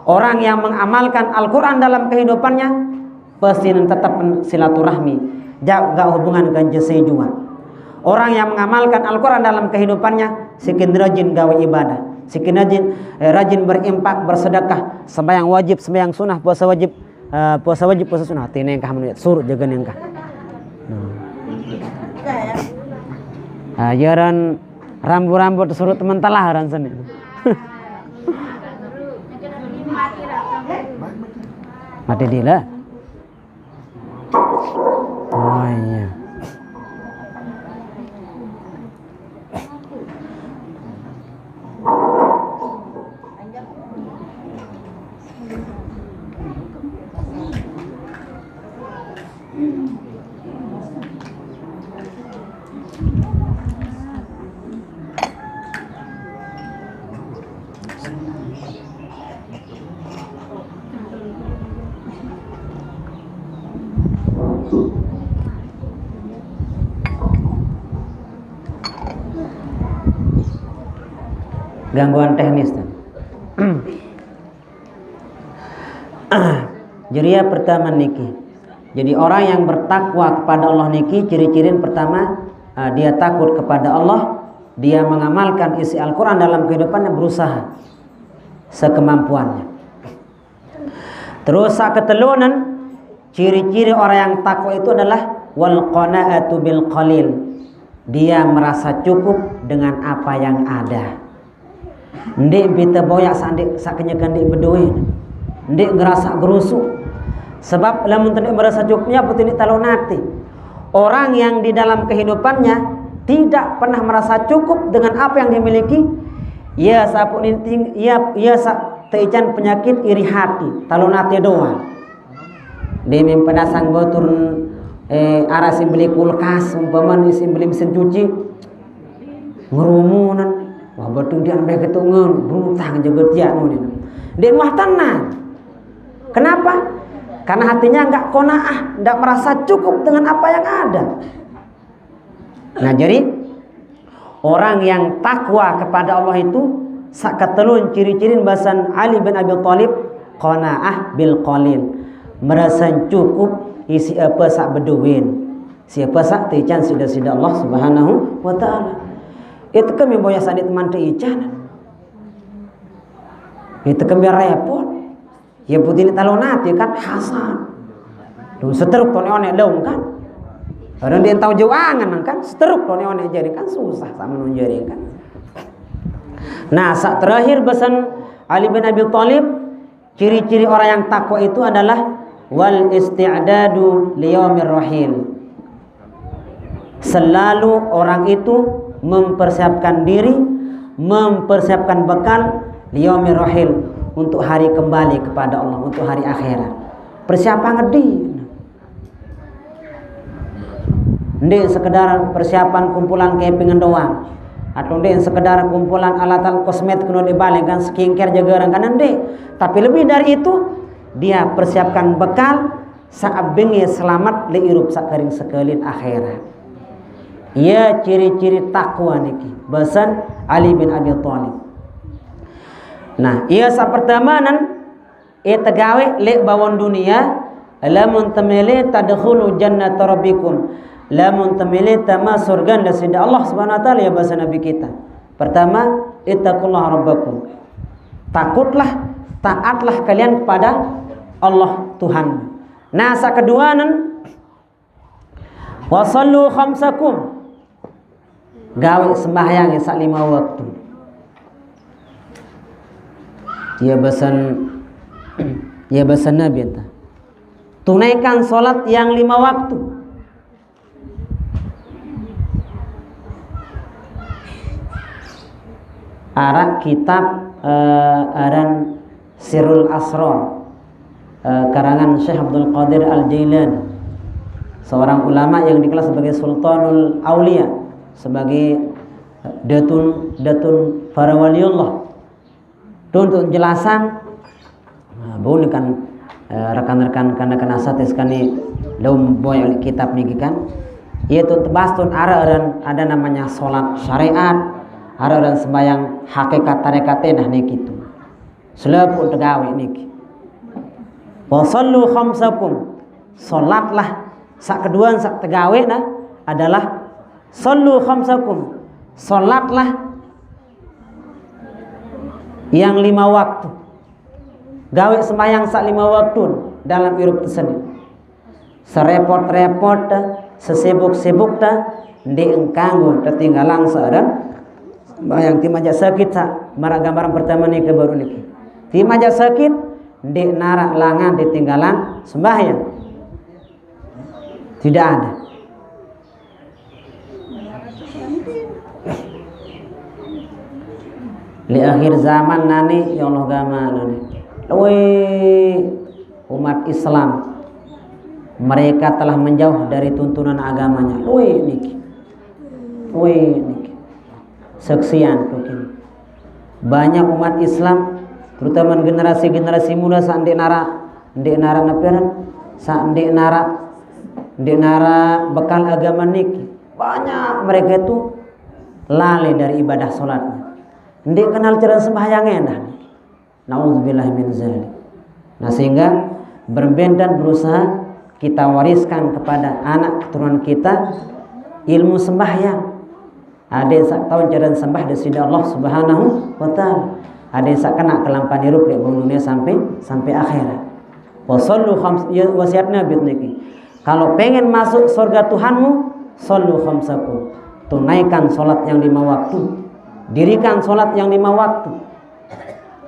Orang yang mengamalkan Al-Quran dalam kehidupannya, pasti tetap silaturahmi, jaga hubungan dengan jese jua. Orang yang mengamalkan Al-Quran dalam kehidupannya, sikin rajin gawe ibadah, sikin rajin, eh, rajin berinfak, bersedekah, sembahyang wajib, sembahyang sunnah, puasa wajib, eh, puasa wajib, puasa sunnah, hati nengkah menurut surut jaga nengkah. Nah. Ah, yaran rambu-rambu surut teman telah ran seni. Mati dila. Oh iya. Gangguan teknis tuh. Jadi ya pertama niki. Jadi orang yang bertakwa kepada Allah niki ciri-cirin pertama, eh, dia takut kepada Allah, dia mengamalkan isi Al-Quran dalam kehidupannya berusaha sekemampuannya. Terus saketelunen, ciri-ciri orang yang takwa itu adalah wal qanaatu bil qalil. Dia merasa cukup dengan apa yang ada. Ndeq mbite boyaq saq ndeq, saq kenyeke ndeq bedoe. Ndeq ngerasa gerusuk. Sebab lamun ndeq merasa cukup, ya putih ndeq taloq nate. Orang yang di dalam kehidupannya tidak pernah merasa cukup dengan apa yang dimiliki, ya sapuq ninting, ya, ya saq teican penyakit iri hati, taloq nate doang. Ndeq mim penasang betur, eh, araq siq beli kulkas, umpamane siq beli mesin cuci. Ngerumunan, wah, betung tiang mbe ketungan, berutang juga tiang ngono. Ndeq muah tenang. Kenapa? Karena hatinya nggak qanaah, nggak merasa cukup dengan apa yang ada. Nah, jadi orang yang takwa kepada Allah itu saketelun ciri-cirin basan Ali bin Abi Thalib, qanaah bil qalil. Merasa cukup isi apa saq bedoin. Siapa saq teican sida-sida Allah Subhanahu wa Ta'ala. Itu kami boya saq ndeq teman teican. Itu kami repot. Ya putih ndeq taloq nate kan, hasan. Tuh seteruk tone one dong kan. Orang dia tahu jauh angen kan, seteruk tone one jari kan susah sama nunjari kan. Nah, saq terakhir pesan Ali bin Abi Thalib, ciri-ciri orang yang takwa itu adalah wal isti'dadu liyaumir rahil. Selalu orang itu mempersiapkan diri, mempersiapkan bekal liyaumir rahil, untuk hari kembali kepada Allah, untuk hari akhirat. Persiapan ngedi. Ndeq sekedar persiapan kumpulan kepingan doang. Atau ndeq sekedar kumpulan alat-alat kosmetik kena dibalik kan, skincare jaga orang kan, ndeq. Tapi lebih dari itu, dia persiapkan bekal saq binge selamet leq irup saq kering sekalian akhirat. Iya ciri-ciri takwa niki, pesan Ali bin Abi Thalib. Nah, iya saq pertamanen, eh, tegawe leq bawon dunia, lamun temele tadkhulu jannata rabbikum, lamun temele tame surgan Deside Allah Subhanahu wa Ta'ala, ya bahasa Nabi kita. Pertama, ittaqullaha rabbakum. Takutlah, taatlah kalian kepada Allah Tuhan. Nah, saq keduanen, wa sallu khamsakum. Gawe sembahyang saq lima waktu. Ya pesan, ya pesan Nabi ente. Tunaikan salat yang lima waktu. Arak kitab eh, aran Sirul Asrar eh, karangan Syekh Abdul Qadir Al-Jailani, seorang ulama yang dikenal sebagai Sultanul Aulia, sebagai eh, datun datun para waliullah. Tun untuk jelasan, nah, boleh kan eh, rekan-rekan karena kena satis kani dalam boy oleh kitab niki kan. Yaitu tebas tun ara aran ada namanya sholat syariat, ara aran sembahyang hakikat tarekat nah niki tu. Selepu tegawe niki. Wa sallu khamsakum. Sholatlah sak kedua sak tegawe nah adalah sallu khamsakum. Sholatlah yang lima waktu. Gawe sembahyang sak lima waktu dalam irup terseni. Serepot-repot ta, sesibuk-sibuk ta, ndik engkanggu tertinggalan seorang sembahyang. Ti majak sakit sa, marak gambaran pertama ni ke baru niki. Ti majak sakit, ndik narak langan ditinggalan sembahyang. Tidak ada. Di akhir zaman nani, ya Allah gama nani. Lui umat Islam, mereka telah menjauh dari tuntunan agamanya. Lui niki. Lui niki. Seksian mungkin. Banyak umat Islam, terutama generasi-generasi muda sa ndik narak, ndik narak napiran, sa ndik narak, ndik narak bekal agama niki. Banyak mereka itu lalai dari ibadah sholatnya. Ndik kenal cara sembahyang endah. Nauzubillah min zalik. Nah, sehingga berbendan berusaha kita wariskan kepada anak keturunan kita ilmu sembahyang. Ada yang sa tahu cara sembah di sini Allah Subhanahu wa taala. Ada yang sa kena kelampan hirup di dunia sampai sampai akhirat. Wa sallu khams ya, wasiat Nabi niki. Kalau pengen masuk surga Tuhanmu, sallu khamsakum. Tunaikan sholat yang lima waktu. Dirikan sholat yang lima waktu.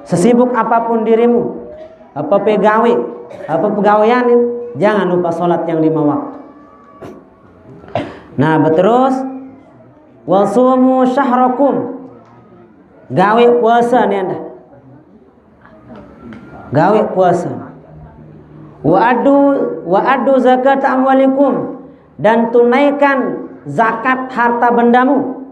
Sesibuk apapun dirimu, apa pegawe, apa pegawaian, jangan lupa sholat yang lima waktu. Nah, beterus wasumu syahrakum. Gawe puasa ni anda. Gawe puasa. Wa addu wa addu zakat amwalikum, dan tunaikan zakat harta bendamu.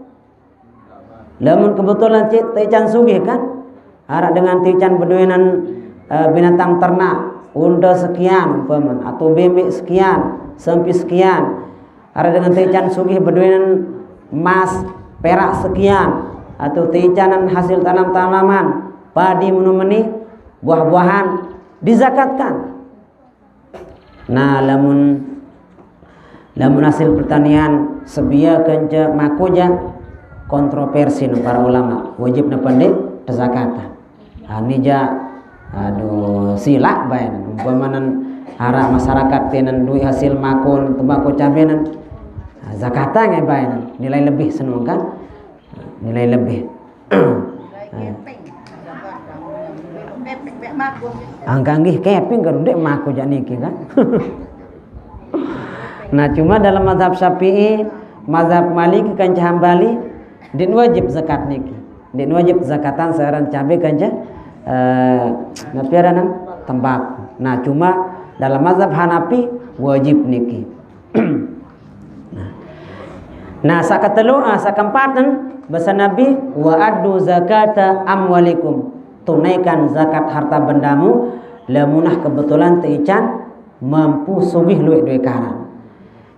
Lamun kebetulan cik teican sugih kan, arak dengan teican beduenan eh, binatang ternak, unta sekian umpama, atau bebek sekian, sempi sekian. Arak dengan teican sugih beduenan emas, perak sekian, atau teicanan hasil tanam-tanaman, padi menumeni, buah-buahan dizakatkan. Nah, lamun lamun hasil pertanian sebia kenca maku ja kontroversi no para ulama, wajib no pendek tezakatan. Ani ja aduh silak bain umpamanan ara masyarakat tenan duit hasil makun tembakau cabenan. Nah, zakatan ngai bain nilai lebih senung kan? Nilai lebih. Angkanggih keping kan dek maku jak niki kan. Nah, cuma dalam mazhab Syafi'i, mazhab Maliki kan Hambali, din wajib zakat niki. Din wajib zakatan searan cabe kan eh, napiaranan tembak. Nah, cuma dalam mazhab Hanafi wajib niki. Nah, nah sakatelu ah, sakempaten basa Nabi wa addu zakata amwalikum, tunaikan zakat harta bendamu. Lamunah kebetulan teican mampu sugih luwih duwe karan.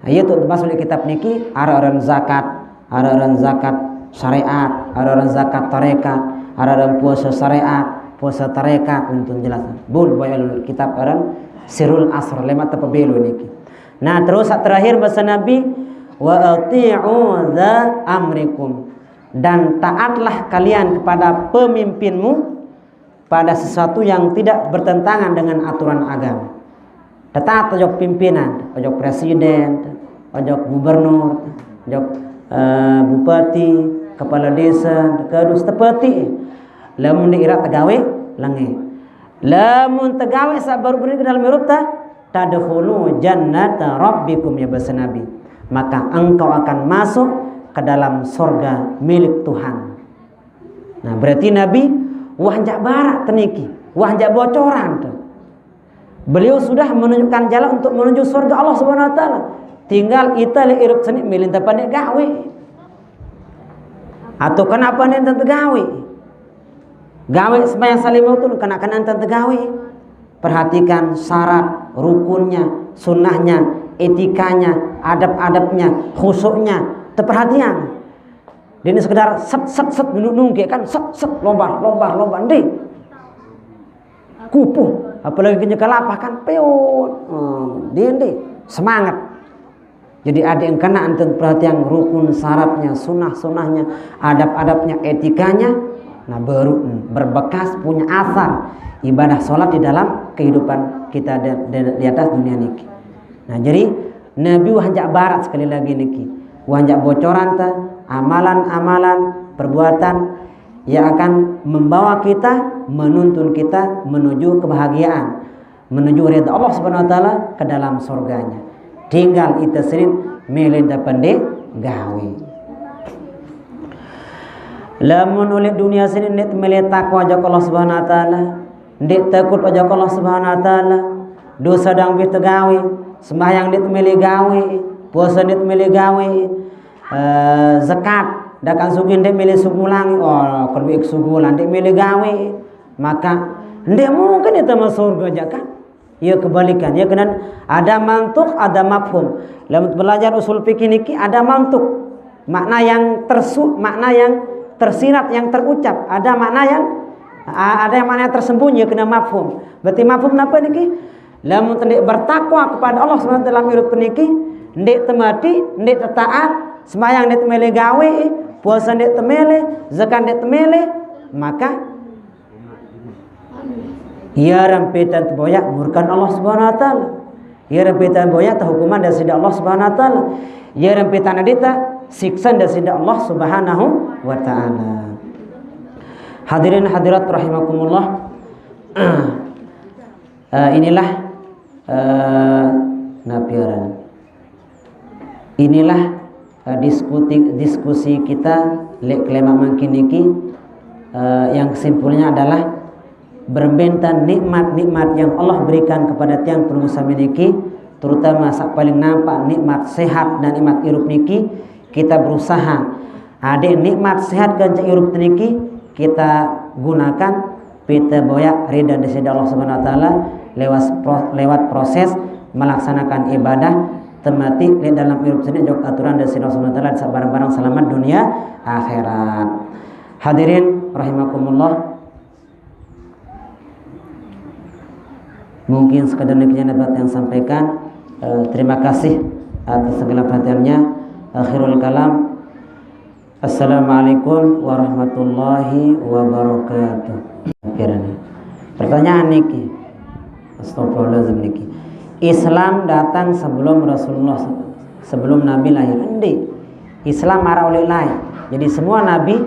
Nah, iya tu termasuk di kitab niki ara orang zakat, ara orang zakat syariat, ara orang zakat tarekat, ara orang puasa syariat, puasa tarekat untuk jelas. Bul boy kitab orang Sirul Asr lemak tepebelu niki. Nah, terus terakhir basa Nabi wa ati'u dza amrikum, dan taatlah kalian kepada pemimpinmu pada sesuatu yang tidak bertentangan dengan aturan agama. Tetap ojok pimpinan, ojok presiden, ojok gubernur, ojok eh, bupati, kepala desa, kadus tepeti. Lamun di irak tegawe, lenge. Lamun tegawe saat baru beri ke dalam hirup ta, tadkhulu jannata rabbikum ya bahasa Nabi. Maka engkau akan masuk ke dalam surga milik Tuhan. Nah, berarti Nabi wah njak barat teniki, wah njak bocoran tuh. Beliau sudah menunjukkan jalan untuk menuju surga Allah Subhanahu wa taala. Tinggal ita le irup sini milih tempat gawe. Atau kenapa nih tentu gawe? Gawe sembahyang salim itu kena-kena tentu gawe. Perhatikan syarat, rukunnya, sunnahnya, etikanya, adab-adabnya, khusuknya. Terperhatikan. Dia ini sekedar set set set duduk nungke kan set set lomba lomba lomba ndi. Kupuh, apalagi kenya kelapa kan peot. Hmm, dia ndi semangat. Jadi ada yang kena antum perhatian rukun syaratnya, sunnah-sunnahnya, adab-adabnya, etikanya. Nah, baru hmm, berbekas punya asar ibadah sholat di dalam kehidupan kita di, di, di atas dunia niki. Nah, jadi Nabi wah njak barat sekali lagi niki. Wah njak bocoran ta, amalan-amalan, perbuatan yang akan membawa kita, menuntun kita menuju kebahagiaan, menuju ridha Allah Subhanahu wa taala ke dalam surganya. Tinggal ita sini milih da pendek gawe. Lamun oleh dunia sini nit milih takwa aja Allah Subhanahu wa taala, ndik takut aja Allah Subhanahu wa taala, dosa dang bih tegawe, sembahyang ndik milih gawe, puasa ndik milih gawe, eh, zakat, dakan sugi ndik milih sugulang, oh, kalau ik sugulang ndik milih gawe, maka ndik mungkin itu masuk surga aja kan? Ya kebalikan, ya kena ada mantuk, ada mafhum. Lamun belajar usul fikih niki ada mantuk. Makna yang tersu, makna yang tersirat, yang terucap. Ada makna yang a- ada yang makna yang tersembunyi, ya kena mafhum. Berarti mafhum apa niki? Lamun tendik bertakwa kepada Allah Subhanahu wa taala dalam hidup niki, ndik temati, ndik tetaat, sembahyang ndik temele gawe, puasa ndik temele, zakat ndik temele, maka ya rampetan boyak murkan Allah Subhanahu wa taala. Ya rampetan boyak hukuman dari sida Allah Subhanahu wa taala. Ya rampetan adita siksa dari sida Allah Subhanahu wa taala. Hadirin hadirat rahimakumullah. Eh, inilah eh, napiaran. Inilah eh, diskusi diskusi kita lek kelema mangkin niki, eh, yang kesimpulannya adalah berbentan nikmat-nikmat yang Allah berikan kepada tiang pelungguh sami niki, terutama sak paling nampak nikmat sehat dan nikmat irup niki, kita berusaha ade nikmat sehat kanca irup niki kita gunakan pita boyak ridha dari sida Allah Subhanahu wa taala lewat pro- lewat proses melaksanakan ibadah temati di dalam irup sini jok aturan dari sida Allah Subhanahu wa taala sabarang-barang selamat dunia akhirat. Hadirin rahimakumullah. Mungkin sekadar demikian dapat yang sampaikan. Eh, terima kasih atas segala perhatiannya. Akhirul kalam. Assalamualaikum warahmatullahi wabarakatuh. Akhirnya. Pertanyaan niki. Astagfirullahaladzim niki. Islam datang sebelum Rasulullah, sebelum Nabi lahir. Endi. Islam marah oleh lain. Jadi semua nabi,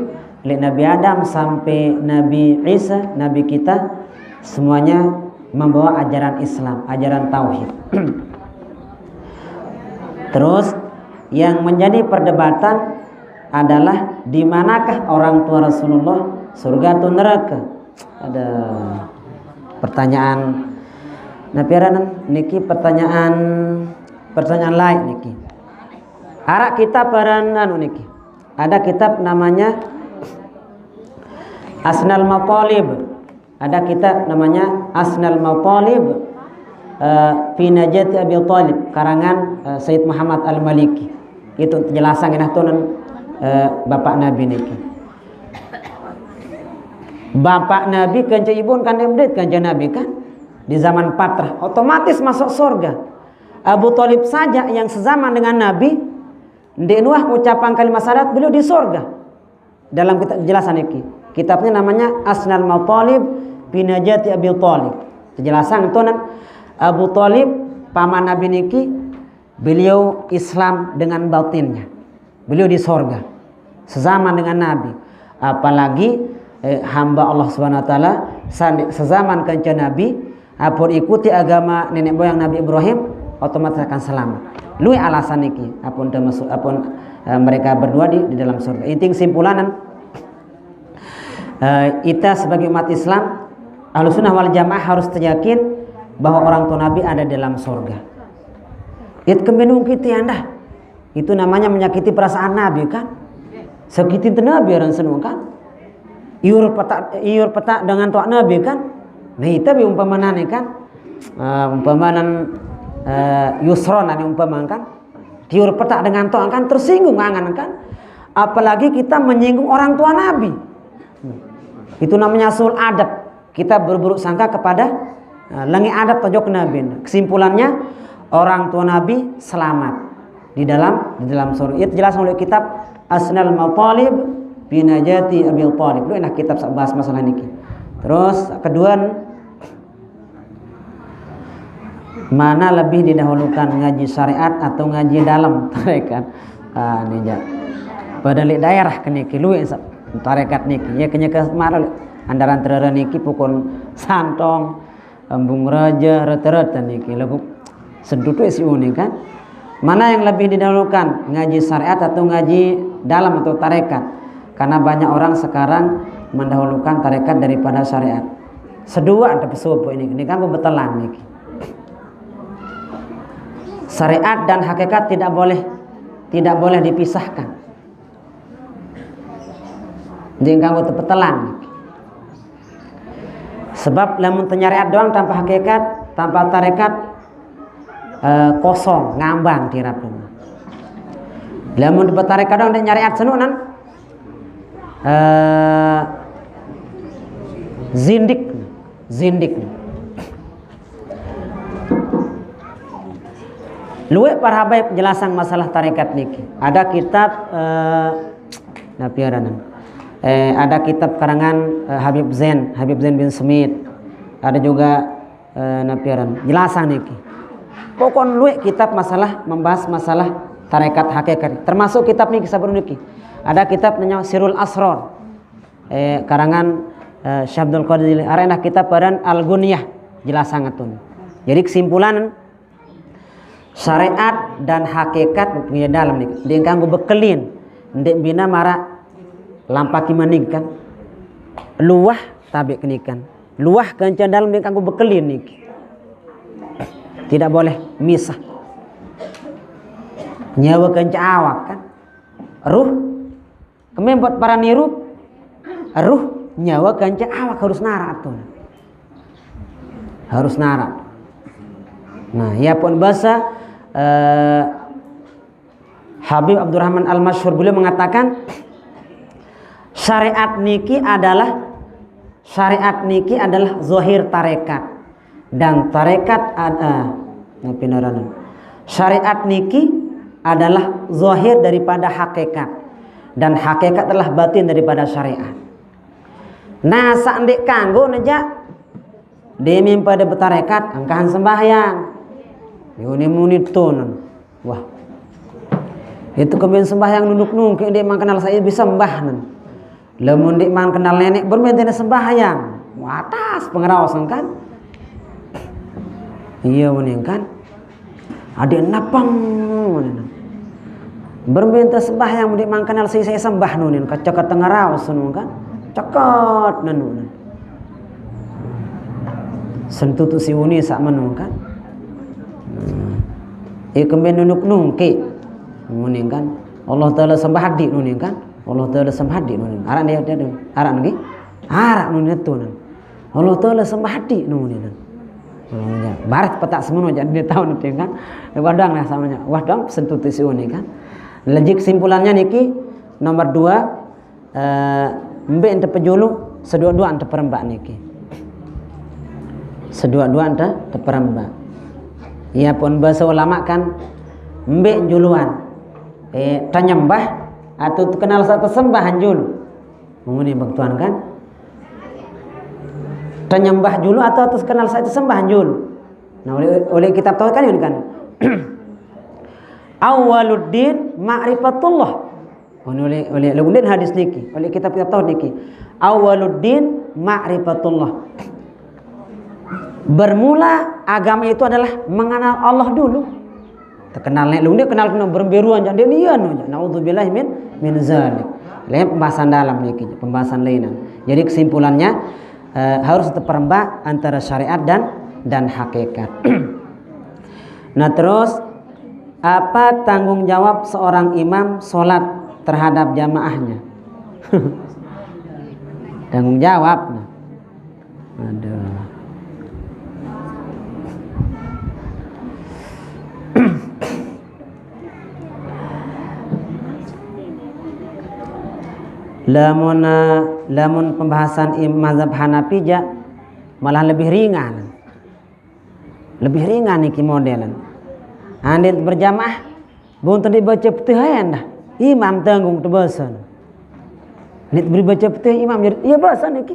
oleh Nabi Adam sampai Nabi Isa, Nabi kita, semuanya membawa ajaran Islam, ajaran tauhid. Terus yang menjadi perdebatan adalah di manakah orang tua Rasulullah, surga atau neraka? Ada pertanyaan. Nah, piaran niki pertanyaan pertanyaan lain niki. Arak kitab paran anu niki. Ada kitab namanya Asnal Matalib. Ada kitab namanya Asnal Matalib eh, fi Najati Abi Talib karangan eh, Sayyid Muhammad Al-Maliki. Itu penjelasan genah tunan eh, Bapak Nabi niki. Bapak Nabi kanca ibun kan update kanca Nabi kan di zaman patrah otomatis masuk surga. Abu Talib saja yang sezaman dengan Nabi, ndik nuah ucapan kalimat syahadat beliau di surga. Dalam kitab penjelasan niki, kitabnya namanya Asnal Matalib fi Najati Abi Talib. Penjelasan tunan Abu Talib paman Nabi niki beliau Islam dengan batinnya. Beliau di sorga sezaman dengan Nabi. Apalagi eh, hamba Allah Subhanahu wa taala sandi- sezaman kanca Nabi, apun ikuti agama nenek moyang Nabi Ibrahim, otomatis akan selamat. Lui alasan niki, apun termasuk apun eh, mereka berdua di, di dalam surga. Inti kesimpulan Eh, kita sebagai umat Islam, Ahlussunnah wal Jamaah harus teryakin bahwa orang tua Nabi ada di dalam surga. It kembenung kita anda. Itu namanya menyakiti perasaan Nabi kan? Sakitin te Nabi orang senung kan? Iur petak, iur petak dengan tuak Nabi kan? Nah, itu bi umpamanan kan? Eh, umpamanan, eh, Yusron, ane umpamanan kan? Tiur petak dengan tuak kan, tersinggung angan kan? Apalagi kita menyinggung orang tua Nabi. Itu namanya su'ul adab. Kita berburuk sangka kepada, eh, lengi adab tojok Nabi. Kesimpulannya, orang tua Nabi selamat di dalam, di dalam surga. Itu jelas oleh kitab Asnal Matalib Binajati Abi Talib. Lu enak kitab bahas masalah niki. Terus kedua, mana lebih didahulukan, ngaji syariat atau ngaji dalam tarekat? Ah, ini ja. Pada li daerah kene ki luwe sa-, tarekat niki. Ya kene ke malu andaran terere niki pukun Santong, Embung Raja, rata-rata niki lagu sedutu isi unik kan. Mana yang lebih didahulukan, ngaji syariat atau ngaji dalam atau tarekat? Karena banyak orang sekarang mendahulukan tarekat daripada syariat. Sedua ada pesupu ini, ini kan betelan niki. Syariat dan hakikat tidak boleh, tidak boleh dipisahkan. Jadi kanggo tepetelan. Sebab lamun teu nyariat doang tanpa hakikat, tanpa tarekat, eh, kosong, ngambang tirapna. Lamun teu tarekat doang, teu nyariat senunan, eh, zindik, zindik. Luwe para habaib jelasan masalah tarekat niki. Ada kitab, eh, napi aranna? Eh, ada kitab karangan, eh, Habib Zain, Habib Zain bin Smith. Ada juga, eh, napi aranna? Jelasan niki. Pokon luwe kitab masalah, membahas masalah tarekat hakikat. Termasuk kitab niki sabar niki. Ada kitab namanya Sirul Asrar. Eh, karangan, eh, Syekh Abdul Qadir Jailani. Arena kitab aran Al-Ghunyah, jelasan ngatun. Jadi kesimpulan, syariat dan hakikat punya dalam nih. Dia kanggo bekelin, ndeq bina mara lampaki maning kan. Luah tabe kenikan. Luah kenca dalam dia kanggo bekelin niki. Tidak boleh misah. Nyawa kenca awak kan. Ruh kemempot para nirup, ruh nyawa kenca awak harus narak tuh. Harus narak. Nah, ya pun bahasa, eh, Habib Abdurrahman Al-Masyhur beliau mengatakan syariat niki adalah, syariat niki adalah zahir tarekat dan tarekat ad-, eh, napi aranna? Syariat niki adalah zahir daripada hakikat dan hakikat adalah batin daripada syariat. Nah, saq ndeq kanggo neja demi pada betarekat angkahan sembahyang. Yuni muni tun. Wah. Itu kemben sembahyang nunduk nungke ndeq mang kenal saya bisa sembah nen. Lamun ndeq mang kenal nenek bermain tenis sembahyang. Watas pengeraos kan? Iya muni kan? Adik napang muni. Bermain tenis sembahyang ndeq mang kenal saya sembah nunin keceket tengeraos nun kan? Ceket nenu nun. Sentutu si uni saq menu kan? Nah. Iya kemben nunduk nungke. Muni kan? Allah Taala sembah adik nunin kan? Allah Taala sembah adik nunin. Araq dia dia. Araq nggih? Araq nunin tuh. Allah Taala sembah adik nunin. Barat petak semua jadi dia tahu nanti kan. Wadang lah samanya. Wadang sentutu si uni kan. Lagi kesimpulannya niki nomor dua, eh, mbe ente pejulu, sedua-dua ente perembak niki. Sedua-dua ente teperembak. Iya pun bahasa ulama kan mbe juluan. Eh, tanyembah atau kenal satu sembah julu. Muni bang tuan kan. Tanyembah julu atau terus kenal satu sembah julu. Nah, oleh, oleh kitab tauhid kan ini kan. Awaluddin ma'rifatullah. Oleh, oleh, oleh, oleh hadis niki, oleh kitab-kitab tauhid niki. Awaluddin ma'rifatullah. Bermula agama itu adalah mengenal Allah dulu. Terkenal nek lu kenal kena beremberuan jadi dia no. Naudzubillah min min zalik. Lem pembahasan dalam niki, pembahasan lainan. Jadi kesimpulannya, eh, harus tetap rembak antara syariat dan dan hakikat. Nah, terus, apa tanggung jawab seorang imam sholat terhadap jamaahnya? Tanggung jawab. Nah. Aduh. Lamun, eh, lamun pembahasan im-, mazhab Hanafi ja, malah lebih ringan. Lebih ringan niki modelan. Andin berjamaah, buntu dibaca Fatihah dah. Imam tanggung tu basa. Nit beri baca Fatihah imam jadi, iya basa niki.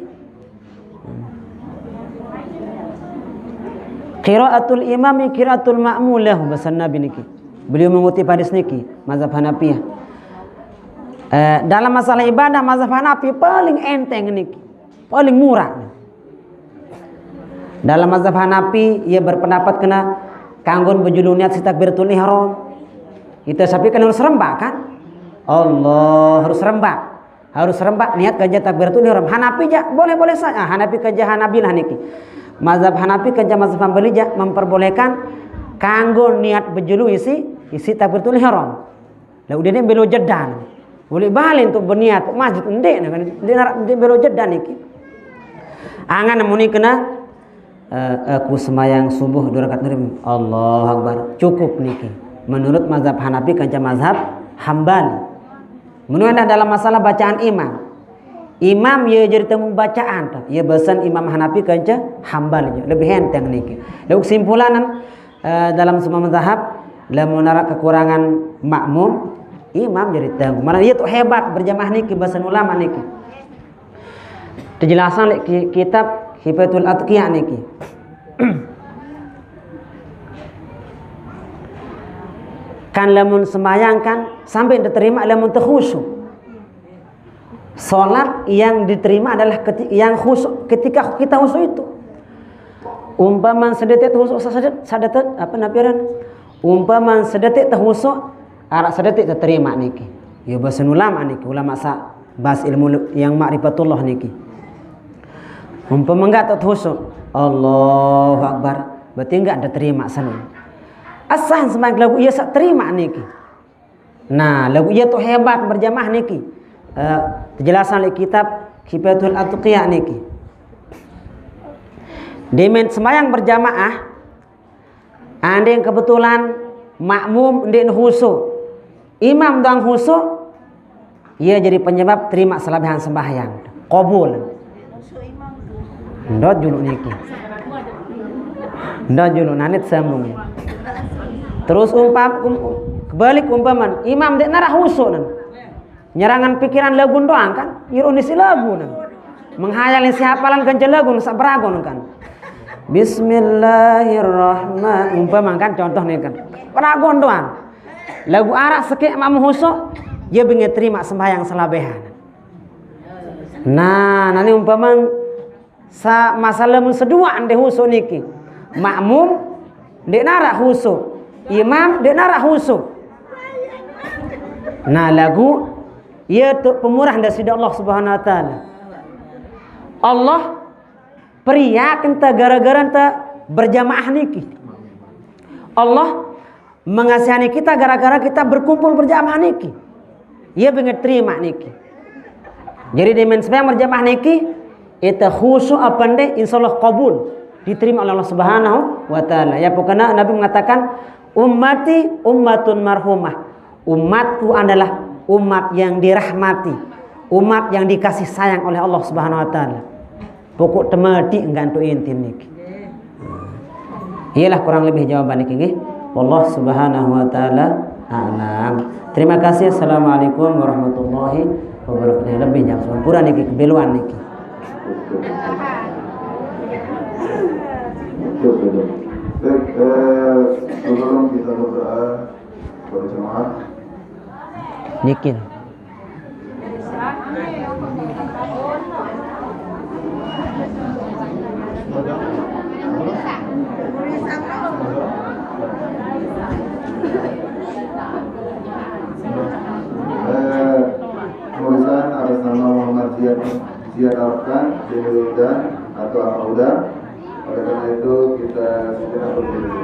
Qiraatul imami qiraatul ma'mum lahu, basa Nabi niki. Beliau mengutip hadis niki, mazhab Hanafiyah. Eh, dalam masalah ibadah, mazhab Hanafi paling enteng niki. Paling murah. Dalam mazhab Hanafi, ia berpendapat kena kanggo bejulu niat si takbiratul ihram. Kita sapi kan harus rembak kan? Allah harus rembak. Harus rembak niat kerja takbiratul ihram. Hanafi ja, boleh-boleh saja. Ah, Hanafi kerja Hanabilah niki. Mazhab Hanafi kerja mazhab Hambali ja memperbolehkan kanggo niat bejulu isi isi takbiratul ihram. Lah udah ni belo jedan. Boleh balik untuk berniat masjid endek nah kan. Dia narak dia belo jedan niki. Angan muni kena, eh, aku semayang subuh dua rakaat niki. Allahu Akbar. Cukup niki. Menurut mazhab Hanafi kanca mazhab Hambali. Menurut anda dalam masalah bacaan imam. Imam ya jadi temu bacaan tuh. Ya basan Imam Hanafi kanca Hambali. Lebih enteng niki. Lalu kesimpulan, eh, dalam semua mazhab, lamun narak kekurangan makmum, imam jadi tanggung. Mana dia tuh hebat berjamaah niki, basan ulama niki. Dijelasan lek ki-, kitab Hifatul Atqiya niki. Kan lamun sembahyang kan sampai diterima lamun terkhusyuk. Salat yang diterima adalah keti-, yang khusyuk, ketika kita khusyuk itu. Umpama sedetik khusyuk, sadetik, sadetik, apa napiran? Umpama sedetik terkhusyuk, arak sedetik terterima niki. Ya, basan ulama niki, ulama sa-, bahas ilmu yang ma'rifatullah niki. Umpama enggak terkhusyuk, Allahu Akbar, berarti enggak diterima sana. Asahan sembahyang lagu ia sak terima niki. Nah, lagu ia tuh hebat berjamaah niki. Eh, penjelasan di kitab Kifayatul Atqiya niki. Demen sembahyang berjamaah, andai kebetulan makmum ndik khusyuk, imam doang khusyuk, ia jadi penyebab terima selebihan sembahyang. Qabul. Ndot julu niki. Ndot julu nanit sambung. Terus umpam, um, kebalik umpaman, imam dek narah khusyuk nan. Nyerangan pikiran lagu doang kan, ironis lagu nan. Menghayal isi hafalan ganjil lagu sak beragon kan. Bismillahirrahmanirrahim. Umpama kan contoh nih kan. Beragon doang. Lagu arak sekek makmum khusyuk, ia bingit terima sembahyang selebihan. Nah, nani umpama sa-, masalah mun sedua ande khusyuk niki. Makmum dek narak khusyuk. Imam dek narak khusyuk. Nah, lagu ia tu pemurah dari sida Allah Subhanahu wa taala. Allah periak enta gara-gara enta berjamaah niki. Allah mengasihani kita gara-gara kita berkumpul berjamaah niki. Ia bingit terima niki. Jadi demen sembahyang berjamaah niki, ita khusyuk apa nde, insyaallah kabul, diterima oleh Allah Subhanahu wa taala. Ya pokoknya Nabi mengatakan, "Ummati ummatun marhumah." Umatku adalah umat yang dirahmati, umat yang dikasih sayang oleh Allah Subhanahu wa taala. Pokok temati enggak tu inti niki. Iyalah kurang lebih jawaban niki nggih. Wallah Subhanahu wa taala a'lam. Terima kasih. Assalamualaikum warahmatullahi wabarakatuh. Lebih jam sampura niki kebeluan niki. Baik, eh, sebelum kita berdoa, para jemaah. Dikit. Eh, tulisan Kan, Jinurudang atau Ama Uda. Oleh karena itu, kita sejenak berdiri.